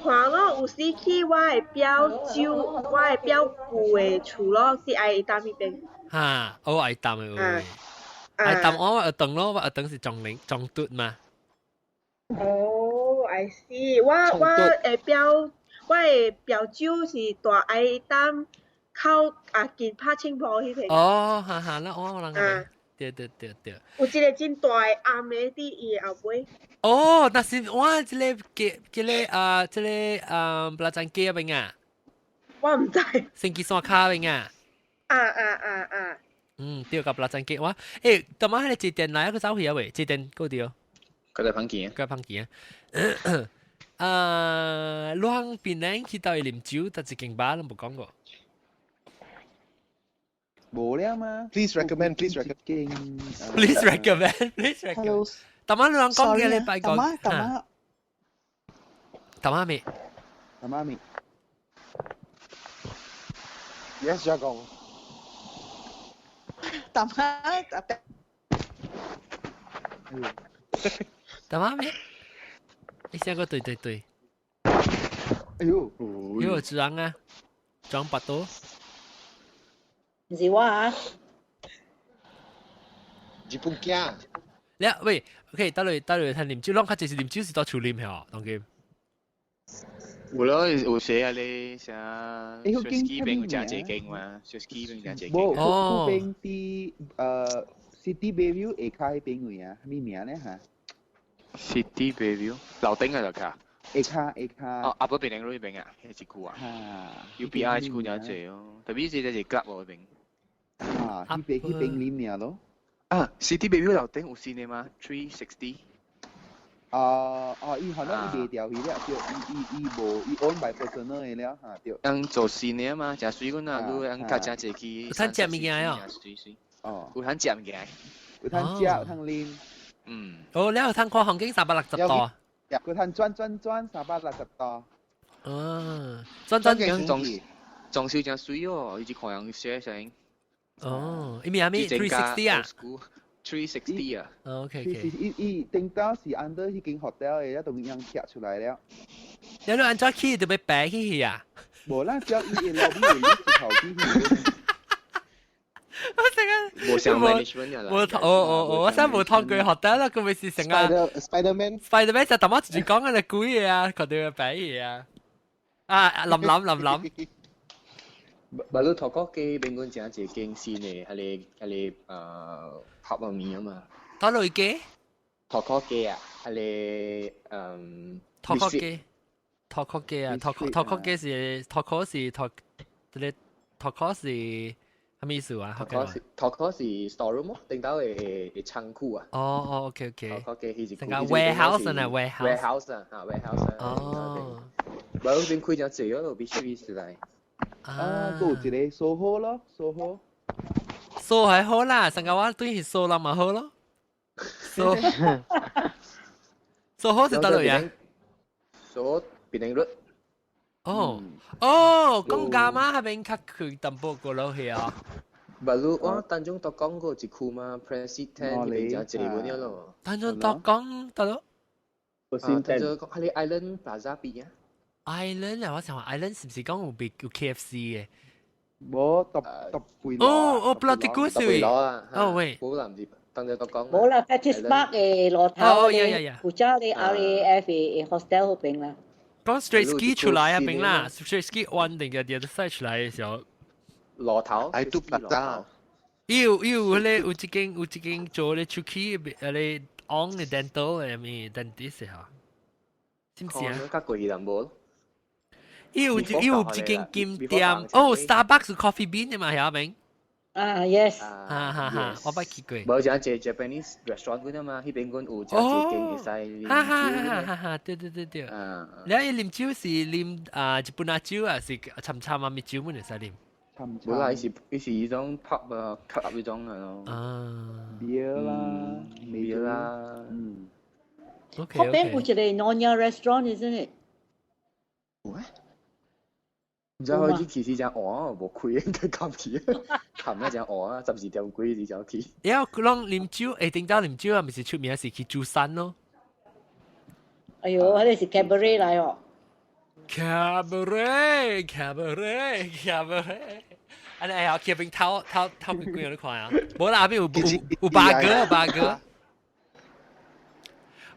看咯，有時去我的表舅，我的表舅的厝咯，是愛擔彼邊。哈，我愛擔的。愛擔我學堂咯，我學堂是中寧中嘟嘛。哦，I see，我我的表我的表舅是住愛擔靠啊近柏青埔彼邊。哦，哈哈，那我人個。對對對對。有一個真大的暗的佇伊的後尾。哦，但是我這個這個啊，這個啊，布拉贊街邊啊。我毋知。星期三卡邊啊。啊啊啊啊！嗯，對，佮布拉贊街我，欸，今晚彼個節電來一個走去啊喂，節電過掉。佢在旁邊。佢在旁邊啊。啊，檳檳城去佗位啉酒，佗一間吧攏無講過。無了嘛？Please recommend, please recommend. Please recommend, please recommend. 逐晚你人講幾禮拜講？逐晚逐晚。逐晚未？逐晚未？Yes，再講。逐晚特逐晚未？你先個對對對。哎呦，有裝啊，裝巴多。毋是我啊。日本囝。你喂，OK，等落等落睇啉酒，攏較濟是啉酒是佗厝啉的哦，當今。有咯，有寫啊你啥？Ski 邊有誠濟間嘛？Ski 邊誠濟間。無，嗰邊佇City Bayview 下跤彼邊位啊，啥物名咧嚇？City Bayview 樓頂啊就卡。下跤下跤。哦，阿伯邊兩路邊啊，彼一區啊。UPI 一區誠濟哦，特別是這是 club 嗰邊。啊，彼邊啉爾咯。啊，City Bayview 樓頂有新的嗎？360。啊哦，伊可能伊賣掉去了，對，伊無伊 own by personal 的了嚇，對。人做新的嘛，誠水阮啊，你人較誠濟去。有通食物件哦。水水。哦。有通食物件。有通食，有通啉。嗯。哦，你有通看風景360度。有通轉轉轉360度。哦，轉轉轉。裝裝修誠水哦，伊一看人寫聲。哦，伊名咩？360啊。 360啊。 OK OK。伊伊頂到是 under 彼間 hotel 的，當樣拆出來了。你按怎去就欲爬起去啊？無啦，只要伊的路邊有一頭去去。我成日無像 management 啦。無哦哦哦，我真無通過 hotel 啦，佢咪是成個 Spiderman。 Spiderman 就淡仔一講嘅就鬼嘢啊，看到爬去啊。啊，林林林林。巴魯托國嘅邊個誠濟間新的，彼個拍個面啊嘛。佗落街？托國街啊，彼個嗯。托國街，托國街啊，托托國街是托國是托，這個托國是啥物意思啊？托國是 storeroom 咯，頂頭的倉庫啊。哦哦，OK OK。托國街彼一個 warehouse 啊，warehouse。 warehouse 啊，嚇 warehouse 啊。哦。巴魯邊開誠濟咯，必須是來。啊，閣有一個蘇好咯，蘇好。蘇還好啦，上個我對是蘇啦嘛好咯。蘇蘇好是佗落呀？蘇檳榔律。哦哦，講伽馬彼邊較去淡薄過落去啊。巴魯我丹中都講過一區嘛，President 彼邊誠濟本了咯。丹中都講佗落？啊，丹中講彼個 Island Plaza 邊啊。 Island 啊，我想話 Island 是毋是講有別有 KFC 嘅？無特特貝哦哦，布拉迪古是啊。哦喂，無啦，毋是，當陣都講。無啦，Fettes Park 的路頭咧，古早咧 RAF 的 hostel 彼邊啦。講 Straits Quay 出來啊邊啦，Straits Quay 彎定個 the other side 出來的時候。路頭。喺都白渣。有有，彼個有一間做咧出去，彼個 on 的 dental 的物 dentist 嚇，是毋是啊？較貴淡薄。伊有一間金店，哦，Starbucks Coffee Bean 的嘛，遐邊。啊，yes。哈哈哈，我捌去過。無誠濟 Japanese restaurant 嗰嘛，彼邊阮有誠濟間會使啉酒。哈哈哈哈哈，對對對對。啊。你伊啉酒是啉啊日本仔酒啊，是參參啊，物酒阮會使啉。無啦，伊是彼種 pub 啊，club 彼種啊咯。啊。 beer 啦，beer 啦。嗯。 OK 彼邊有一個 Nonya restaurant，isn't it？有咩？毋知我去是誠晏，無開應該敢去。冚一誠晏啊，12點幾時才去。了，攏啉酒，下頂到啉酒啊，毋是出名是去珠山咯。哎喲，彼個是 cabaret 來哦。 cabaret，cabaret，cabaret。啊，你哎呀，去邊偷偷偷幾幾樣你看啊？無啦，邊有八哥，八哥。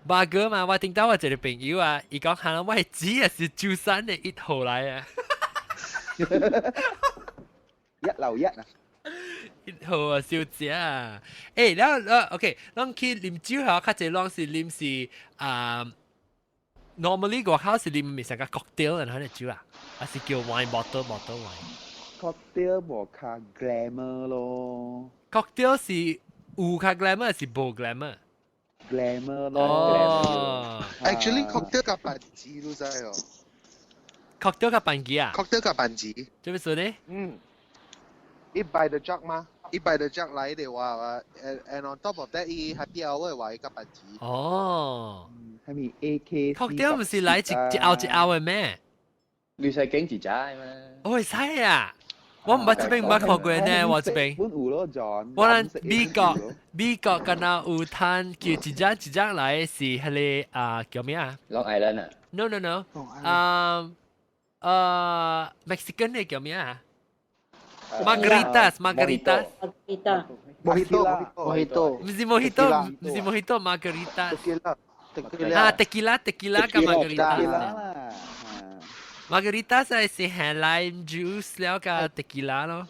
八哥嘛，我頂到我一個朋友啊，伊講可能我的姊也是珠山的一號來啊。一樓一啊！一號啊，小姐啊！欸，了了，OK，咱去啉酒吼，較濟攏是啉是啊，normally 外口是啉咪成個 cocktail 然後個酒啊，還是叫 wine bottle bottle wine？ cocktail 無較 glamour 咯。 cocktail 是有較 glamour 是無 glamour？ glamour 咯。哦。 Actually cocktail 較辦字都知哦。 cocktail 較辦機啊？cocktail 較辦字。做咩事呢？嗯。伊 by the jug 嗎？伊 by the jug 來的話，and on top of that，伊 happy hour 的話，伊較辦字。哦。係咪 AK？ cocktail 毋是來一一拗一拗的咩？你使經一隻嘛？我會使啊！我毋捌這邊毋捌看過呢，我這邊。阮有咯，John。我咱美國敢若有攤叫一隻一隻來是彼個啊叫咩啊？Long Island 啊？No no no，啊Mexican 的叫咩啊？Margaritas Margaritas。 Margarita。 Mojito。毋是 Mojito，毋是 Mojito，Margarita。 Tequila。啊，Tequila Tequila 佮 Margarita。啦。Margarita 係是係 lime juice 了加 tequila 咯。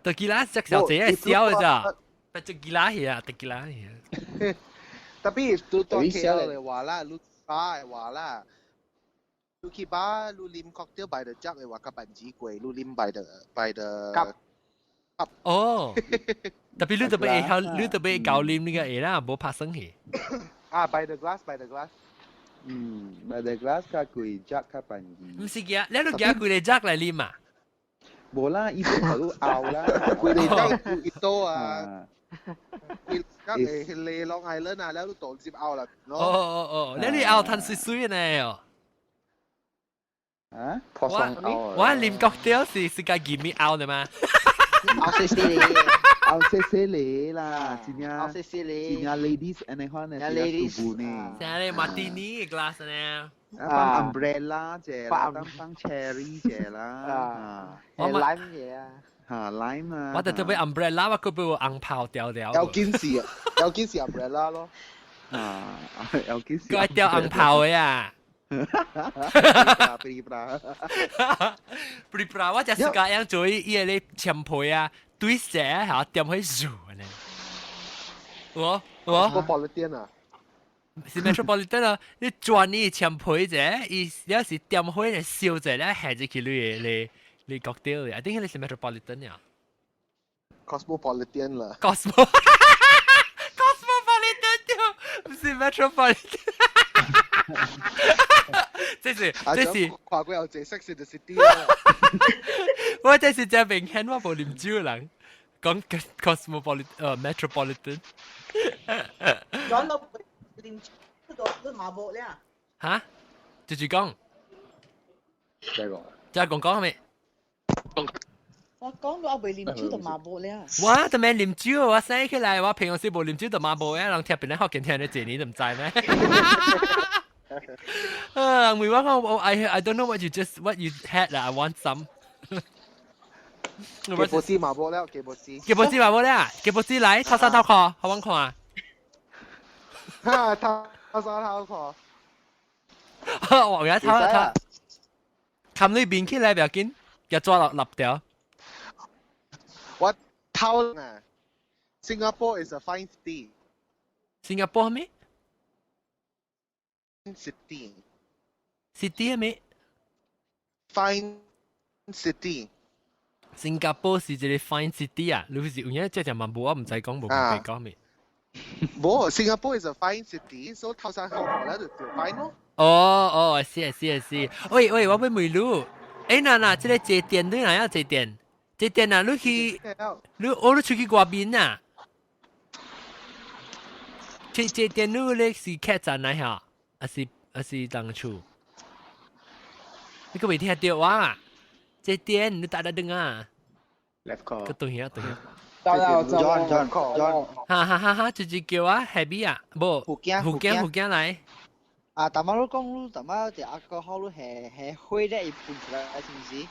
Tequila 隻小姐係笑嘅咋，但 tequila 係啊，tequila 係啊。 Tapi 都到 KL 嘅話啦，你巴嘅話啦，你去巴你啉 cocktail by the jug 嘅話，較辦子貴，你啉 by the cup。哦，特別你特別會曉，你特別會教啉呢個會啦，無拍生去。啊，by the glass，by the glass。嗯，by the glass 較貴，jug 較便宜。唔是嘅，你都寄幾個 jug 來啉啊？無啦，伊是頭拗啦，幾個 jug 幾多啊？幾個係嚟 Long Island 啊，你都倒接拗啦。哦哦哦，你你拗趁水水呢？哦。啊？我我啉 cocktail 是是個義面拗的嘛？拗細細咧，拗細細咧啦，真正拗細細咧，真正 ladies 按呢款的， ladies 呢。像咧 martini glass 呢。放 umbrella 者啦，當放 cherry 者啦，啊，lime 嘢啊。嚇 lime 啊！我就特別 umbrella，我個俾我紅泡掉掉。有件事，有件事 umbrella 咯。啊，有件事。佢掉紅泡的啊！噼啪噼啪，我就是咁樣做伊個咧前輩啊，對蛇嚇點去數呢？我我 Metropolitan 啊，是 Metropolitan 啊！你轉你前輩者，伊有時點火咧燒者咧，下入去你你你國掉嘅，I think 你是 Metropolitan 啊，Cosmopolitan 啦，Cosmo Cosmopolitan 對，唔是 Metropolitan。這是這是跨過有這 Sex and the City 我這是真明顯，我無啉酒人講 cosmopolitan metropolitan。講到啉酒都都麻木了。嚇？就是講。再講。再講講係咪？我講到我未啉酒就麻木了。我都未啉酒，我醒起來，我平常時無啉酒就麻木嘅，人聽別人福建聽你這年都唔知咩？啊，問我講，我 I don't know what you had 啦，I want some。基布斯麻木了，基布斯。基布斯麻木了，基布斯來，頭三頭殼，好揾看啊。哈，頭頭三頭殼。我而家頭頭，冚你邊起來不要緊，一抓落立掉。我頭啊，Singapore is a fine city。新加坡咩？City。 City 係咩？Fine city。新加坡是一個 fine city 啊，你是有影這隻嘛無，我唔知講無唔講咩。無，Singapore is a fine city，所以頭三頭咧就叫 fine 咯。哦哦，是啊是啊是。喂喂，我要問你，欸嗱嗱，這個坐電你哪樣坐電？坐電啊，你去，你我你出去外面啊？這坐電你咧是客棧來嚇，還是還是當厝？你個未聽到我啊？坐電你打得電啊？Left call。個對啊對啊。得啦， John John John，哈哈哈哈！直接叫啊，Happy 啊，無福建福建福建來。啊，大媽你講你大媽啲 alcohol 係係火咧，會噴出來，是唔是？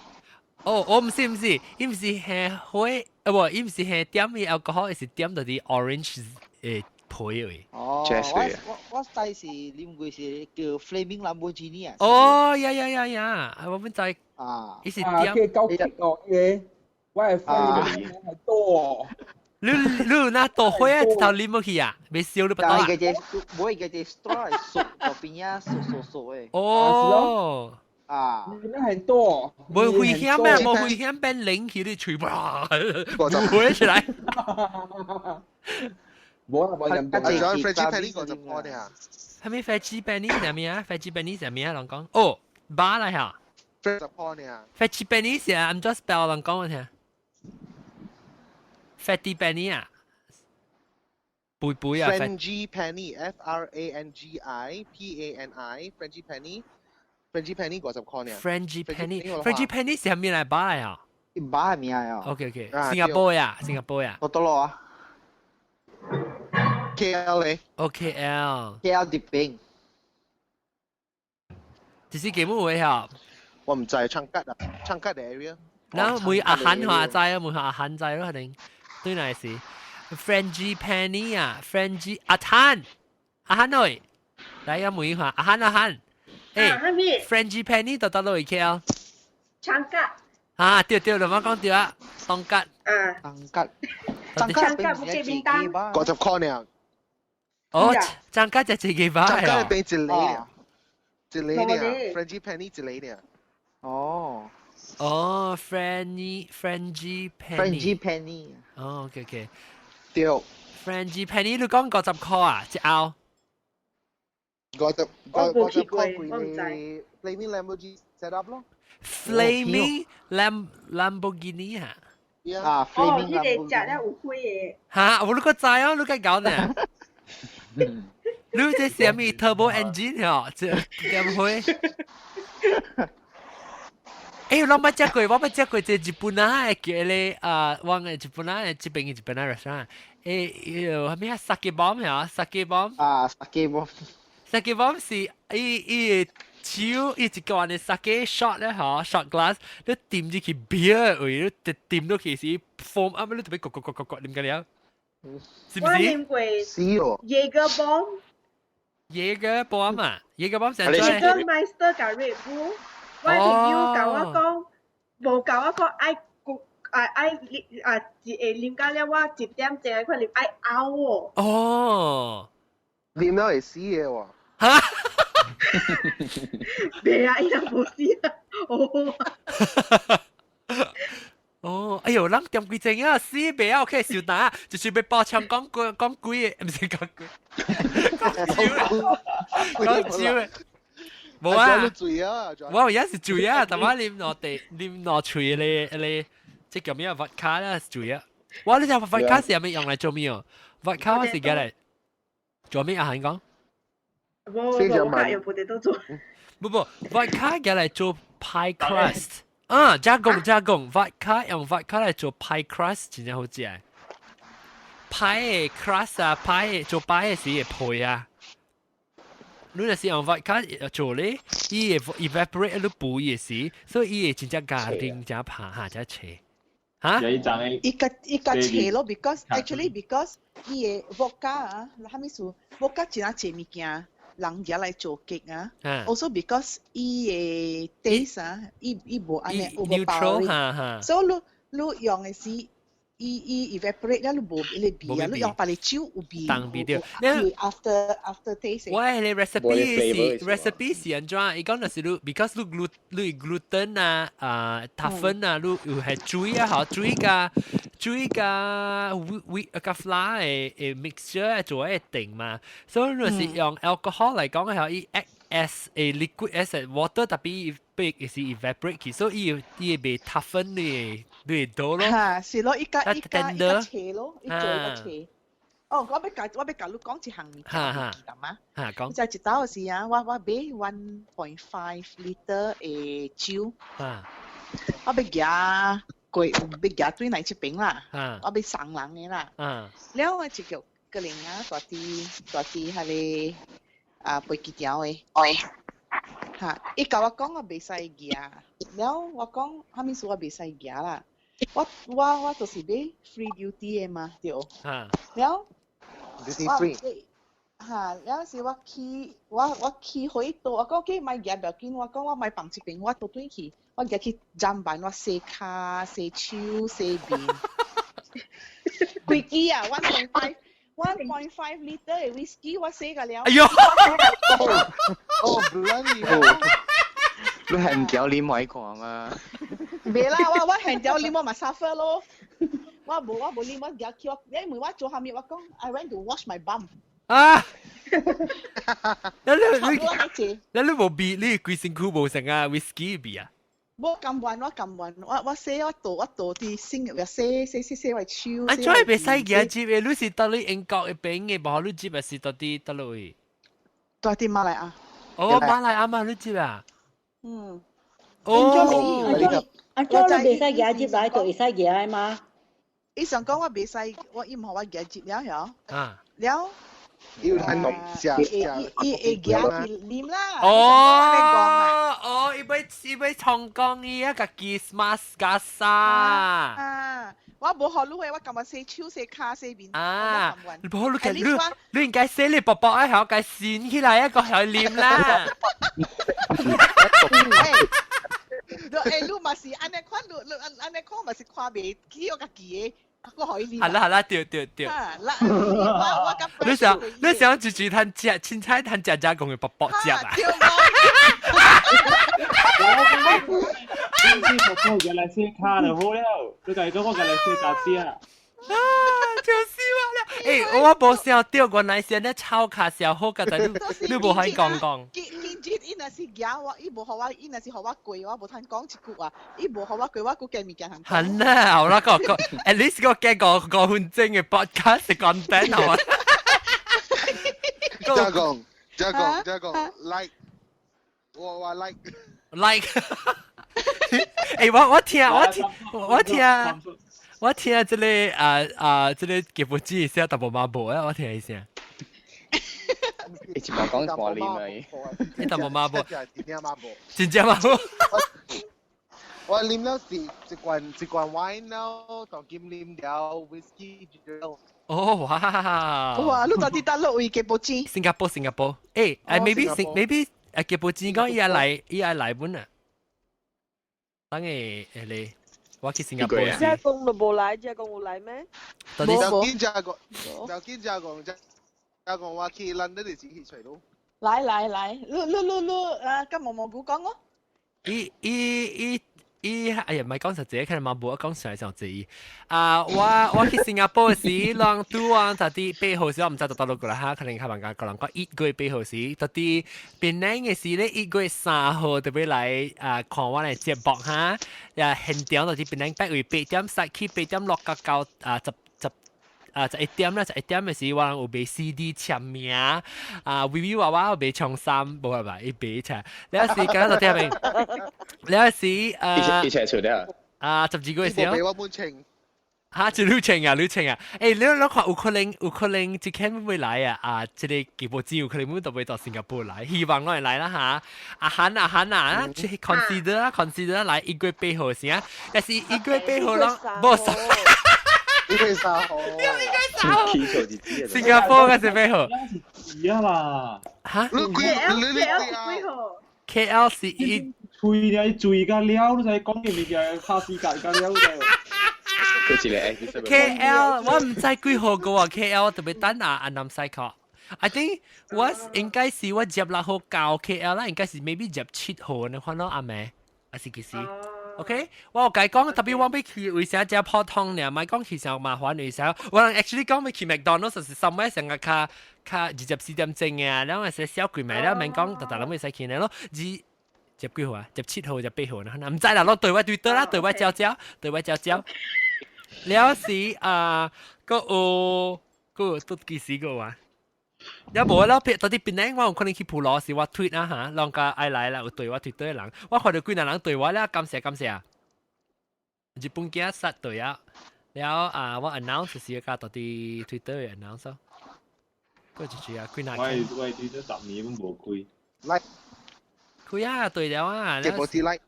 哦，我唔是唔是，伊唔是係火，啊無，伊唔是係點伊 alcohol，是點到啲 orange 皮嘅。哦，我我我知是啉過是叫 Flaming Lamborghini 啊。哦，呀呀呀呀，我們知。啊，伊是點？佢夠激哦，耶！我係 friend 係多。你你那多火啊？一頭啉落去啊？未燒你不到啊？伊個隻，無伊個隻 straw 係熟個邊啊，熟熟熟的。哦。啊。那很多。無危險咩？無危險變冷氣你吹哇，火起來。無啊，無人。啊，仲有 Frangipani 50塊呢？係咪 Frangipani 係咩啊？Frangipani 係咩啊？人講哦，巴嚟嚇。 10塊呢？ Frangipani 是啊，I'm just spell 人講我聽。Frangipani 啊，背背啊 Frangipani F R A N G I P A N I Frangipani Frangipani 50塊呢 Frangipani Frangipani 是係咩嚟巴嚟啊？巴係咩啊？OK OK，新加坡呀，新加坡呀。我多咯啊。 KL 咧？OKL。 KL 啲邊？這是幾乜位嚇？我唔知，唱吉啊，唱吉 area。然後每阿漢話知啊，每阿漢知咯，肯定對嚟是 Frangipani 啊，Frangi 阿漢阿漢女，來啊每話阿漢阿漢，誒，Frangipani 到到落去 KL。長吉。啊，對對，你媽講對啊，當吉。啊。當吉。當吉冇見面單。 50塊呢。哦，張吉就自己買張吉變一個呢，一個呢，Frangipani 一個呢。哦。哦，Frangipani。 Frangipani。哦，OK OK。對。 Frangipani 你講50塊啊？一甌。50塊幾個 Flaming Lamborghini set up 咯。 Flaming Lamborghini 啊？啊哦，呢個食了有火的。嚇！我都個知啊，你該搞呢？你這是咩 turbo engine 嗬？這點會？欸，我捌食過，我捌食過這日本啊，叫咧啊，我嘅日本啊，這邊嘅日本啊 restaurant，欸，有咩啊？Sake bomb 嚇，sake bomb。啊，sake bomb。 Sake bomb 是伊伊酒，伊一個嘅 sake shot 咧嗬，shot glass，你掂入去 beer 位，你掂落去是 foam up，你特別咕咕咕咕咕啉個了，是唔我是？啉過。是哦。 Jager bomb。 Jager bomb 啊，Jager bomb 成 Jagermeister 佮 Red Bull。我朋友共我講，無共我講愛焗啊愛啉啊一會啉到了，我一點鐘來看啉愛嘔哦。哦，啉了會死的喎。哈？袂啊，伊人無死啊。哦。哦，哎呦，咱點幾鐘啊？死袂啊？OK，小打，就是欲包槍講鬼講鬼的，毋是講鬼，講酒的，講酒的。無啊，我有是醉啊，但我啉兩地啉兩喙咧咧，這叫咩 vodka 啦，醉啊！我你知 vodka 是啥物用來做咩哦？vodka 我是講來做咩啊？你講？無無，我用 potato 做。不不，vodka 講來做 pie crust 啊，加工加工，vodka 用 vodka 來做 pie crust 真正好食。派的 crust 啊，派做派的時會皮啊。你若是用 vodka 做咧，伊會 evaporate 你補伊的時，所以伊會真正加啉真拍哈真脆。嚇？伊個伊個脆咯，because actually because 伊個 vodka 啊，啥物事 vodka 真啊濟物件，人舉來做 cake 啊。Also because 伊個 taste 啊，伊伊無按呢 neutral 所以你你用的是伊伊 evaporate 了，你無彼個味啊，你用別个酒有味。當味對。 after taste。我係 recipe 是 recipe 是按怎？伊講就是你 because 你 glut 你 gluten 啊啊糖啊，你有係水啊，嗬水加水加 wheat 加 flour 的的 mixture 做會定嘛。所以你是用 alcohol 來講嘅，伊 act as a liquid as a water，特別被是 evaporate 去，所以伊伊會袂 toughen 你你 dough 咯。嚇，是咯，伊加伊加伊加斜咯，伊做伊個斜。哦，我欲共我欲共你講一項物件，你記得嗎？嚇，講。就一道時啊，我我買 1.5 liter 的酒，我欲行過，欲行對來這邊啦，我欲送人的啦。了我一叫個人啊，蹛佇蹛佇彼個啊飛機場的。嚇！伊共我講我袂使行，了我講啥物事我袂使行啦。我我我就是買 free duty 的嘛，對。了。 Duty free。嚇！了時我去我我去回倒，我講去莫行袂要緊，我講我莫放這邊，我倒轉去，我行去砧板，我洗跤、洗手、洗面。規支啊，1.5 1.5 liter 的 whisky 我洗個了。哎喲！哦，bloody！你係唔條啉可以講啊？袂啦，我我現條啉我嘛 suffer 咯。我無我無啉，我行去我，因為我做啥物，我講 I went to wash my bum。啊！你你你你無味，你規身軀無成啊，whisky 味啊？無甘願，我甘願，我我洗我倒我倒佇身入洗洗洗洗我手。啊，怎會袂使行入的？你是佗佗英國的邊的，無予你入，還是佗佇佗落？佇佇馬來亞。哦，馬來亞嘛，你入啊？嗯。哦。啊，怎你袂使行入來，就會使行的嗎？伊想講我袂使，我伊毋予我行入了曉。啊。了。要係濃食伊伊會行去啉啦。哦哦，伊欲伊欲創講伊啊，家己 mask 加衫。啊！我無予你的，我甘願洗手、洗跤、洗面。啊！你無你你你應該洗你薄薄啊，曉該掀起來一個曉啉啦。欸，你嘛是按呢款，你你按按呢款嘛是看袂起我家己的，我予伊啉。好啦好啦，對對對。啦，我我你想直直趁食凊彩趁食食講嘅卜卜食啊？我原來寫卡就好了，你家講我原來寫卡片啊。啊！笑死我了！欸，我無想到原來是按呢抄卡小好，個但你你無可以講講。見見節伊若是舉我，伊無予我，伊若是予我過，我無通講一句話。伊無予我過，我閣加物件通講。係啦，好啦，個個 at least 個加5分鐘嘅 podcast content 係嘛？加講加講加講 like，我 like like。欸，我聽我聽我聽。我聽這個啊啊，這個吉普子聲淡薄仔無啊，我聽伊聲。一直冇講半年啊！你淡薄仔無，真正嘛無，真正嘛無。我啉了是一罐一罐 wine 了，當今啉了 whisky 了。哦哇！哇！你到底佗落位吉普子？新加坡，新加坡。欸，maybe maybe 啊，吉普子講伊也來，伊也來本啊。等下誒你。我去新加坡。這講都無來，這講有來咩？到底就見這個，就見這個，這這個我去蘭德的時去揣咯。來來來，你你你你啊，佮毛毛菇講哦。伊伊伊伊，哎呀，唔係講實際，可能嘛無講上上濟。啊，我去新加坡時，人拄啊，就佇8號時，我毋知到佗落過來哈，可能較慢個人講1月8號時，到佇檳城嘅時咧，1月3號特別來啊看我嘅節目哈，啊現場就佇檳城八位8點三起8點6到9啊十十啊11點啦，11點嘅時，我人有賣 CD 簽名啊，微微娃娃有賣長衫，無啦吧，伊賣出，了時剛剛就聽明，了時啊，一齊出了，啊12個月時，我本清。哈，就旅程啊，旅程啊！欸，你看有可能，有可能這間會來啊！啊，這個吉普子有可能會特別到新加坡來，希望我會來啦哈！阿韓阿韓啊，這 consider 啊 consider 來1月8號先啊，但是1月8號咯，無錯， 1月3號， 1月3號，新加坡嘅是八號，是啊啦，哈？你幾你你幾號？KL 是一，吹了醉甲了，你知講嘅物件，拍死甲甲了就。 KL 我毋知幾號個啊，KL 我特別等啊阿南西考。I think 我應該是我26號到 KL 啦，應該是 maybe 27號你看到阿妹，還是幾時？OK，我有共講，特別我欲去為啥食普通爾，莫講去上麻煩為啥？我人 actually 講欲去 McDonald's 是 somewhere 上個較較24點鐘嘅啊，然後是小貴買了，免講，逐逐攏會使去呢咯。二十幾號啊？17號、18號呢？毋知啦，攏對我對倒啦，對我照照，對我照照。了時啊，閣有閣有都幾時個啊？了無了，到底檳城我有可能去普羅時，我推啊哈，人家愛來啦，有對我推對人，我看到幾若人對我了，感謝感謝。日本囝殺對啊，了啊，我 announce 時加到底 Twitter announce 咯，過一句啊，幾若。我我 Twitter 10年攏無開。 like 開啊，對了啊。結果是 like。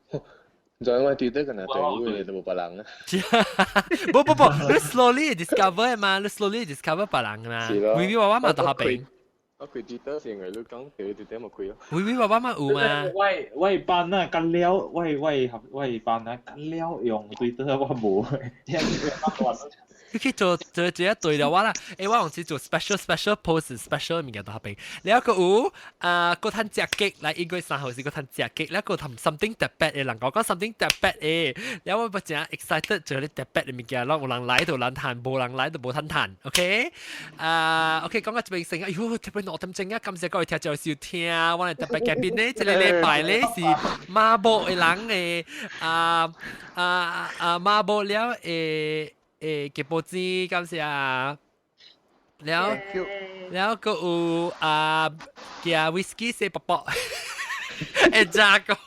就因為 Twitter 可能對你都無別人啊。不不不，你 slowly discover 嘛，你 slowly discover 別人嘛。微微娃娃嘛都合併。我開 Twitter 是因為你講對 Twitter 冇開咯。微微娃娃嘛有嘛？我我班啊，幹了，我班啊，幹了用 Twitter 我無。你去做做做一對了我啦，欸，我有時做 special special post special 物件都合併。了個有啊，閣趁食雞來1月3號是閣趁食雞，了個談 something 特別的人講講 something 特別的，了我不真 excited 做啲特別的物件，攏有人來就有人趁，無人來就無趁趁，OK？啊，OK，講到這邊先，哎喲，特別2點鐘啊，感謝各位聽眾收聽，我哋特別嘉賓呢，這個禮拜咧是馬步的人的啊啊啊馬步了的。誒，吉波子感謝啊，了了閣有啊，寄 whisky 洗卜卜，會咋講？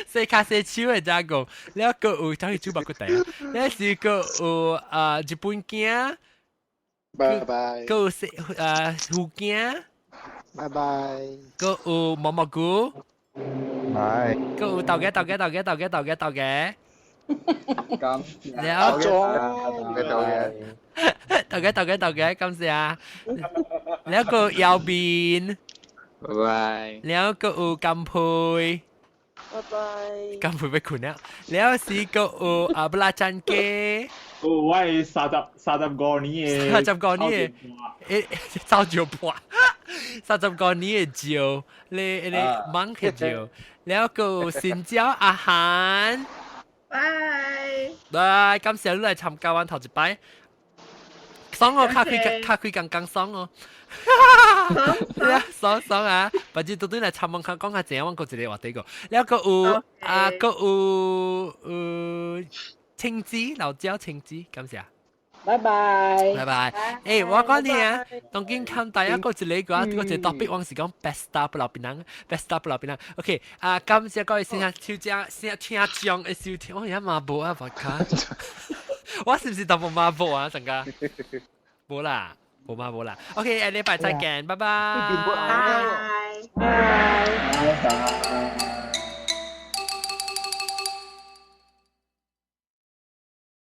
洗跤洗手會咋講？了閣有走去煮肉骨茶，了是閣有啊日本囝，拜拜。閣有洗啊福囝，拜拜。閣有毛毛菇，拜。閣有豆嘅豆嘅豆嘅豆嘅豆嘅豆嘅。咁，了，豆嘅，豆嘅豆嘅豆嘅，感謝啊！了個右邊，拜拜。了閣有甘佩。拜拜。甘佩欲睏了，了是閣有阿布拉詹雞。哦，我係35年嘅。35年嘅，走石破，35年嘅招，你你猛嘅招，了閣有新椒阿韓。拜。拜，感謝你來參加阮頭一擺。爽哦，較開較開剛剛爽哦。爽爽啊！別日拄對來參問較講較濟，阮閣一個話題個。了閣有啊，閣有有青子老椒青子，感謝。拜拜。拜拜。欸，我講你啊，當今看大家閣一個個，閣一個 topic，我是講 pesta Pulau Pinang，pesta Pulau Pinang。OK，啊，感謝各位先生、小姐、先聽眾的收聽，我而家嘛無啊，佛卡。我是毋是淡薄麻無啊？陣間無啦，無嘛無啦。OK，下禮拜再見，拜拜。拜。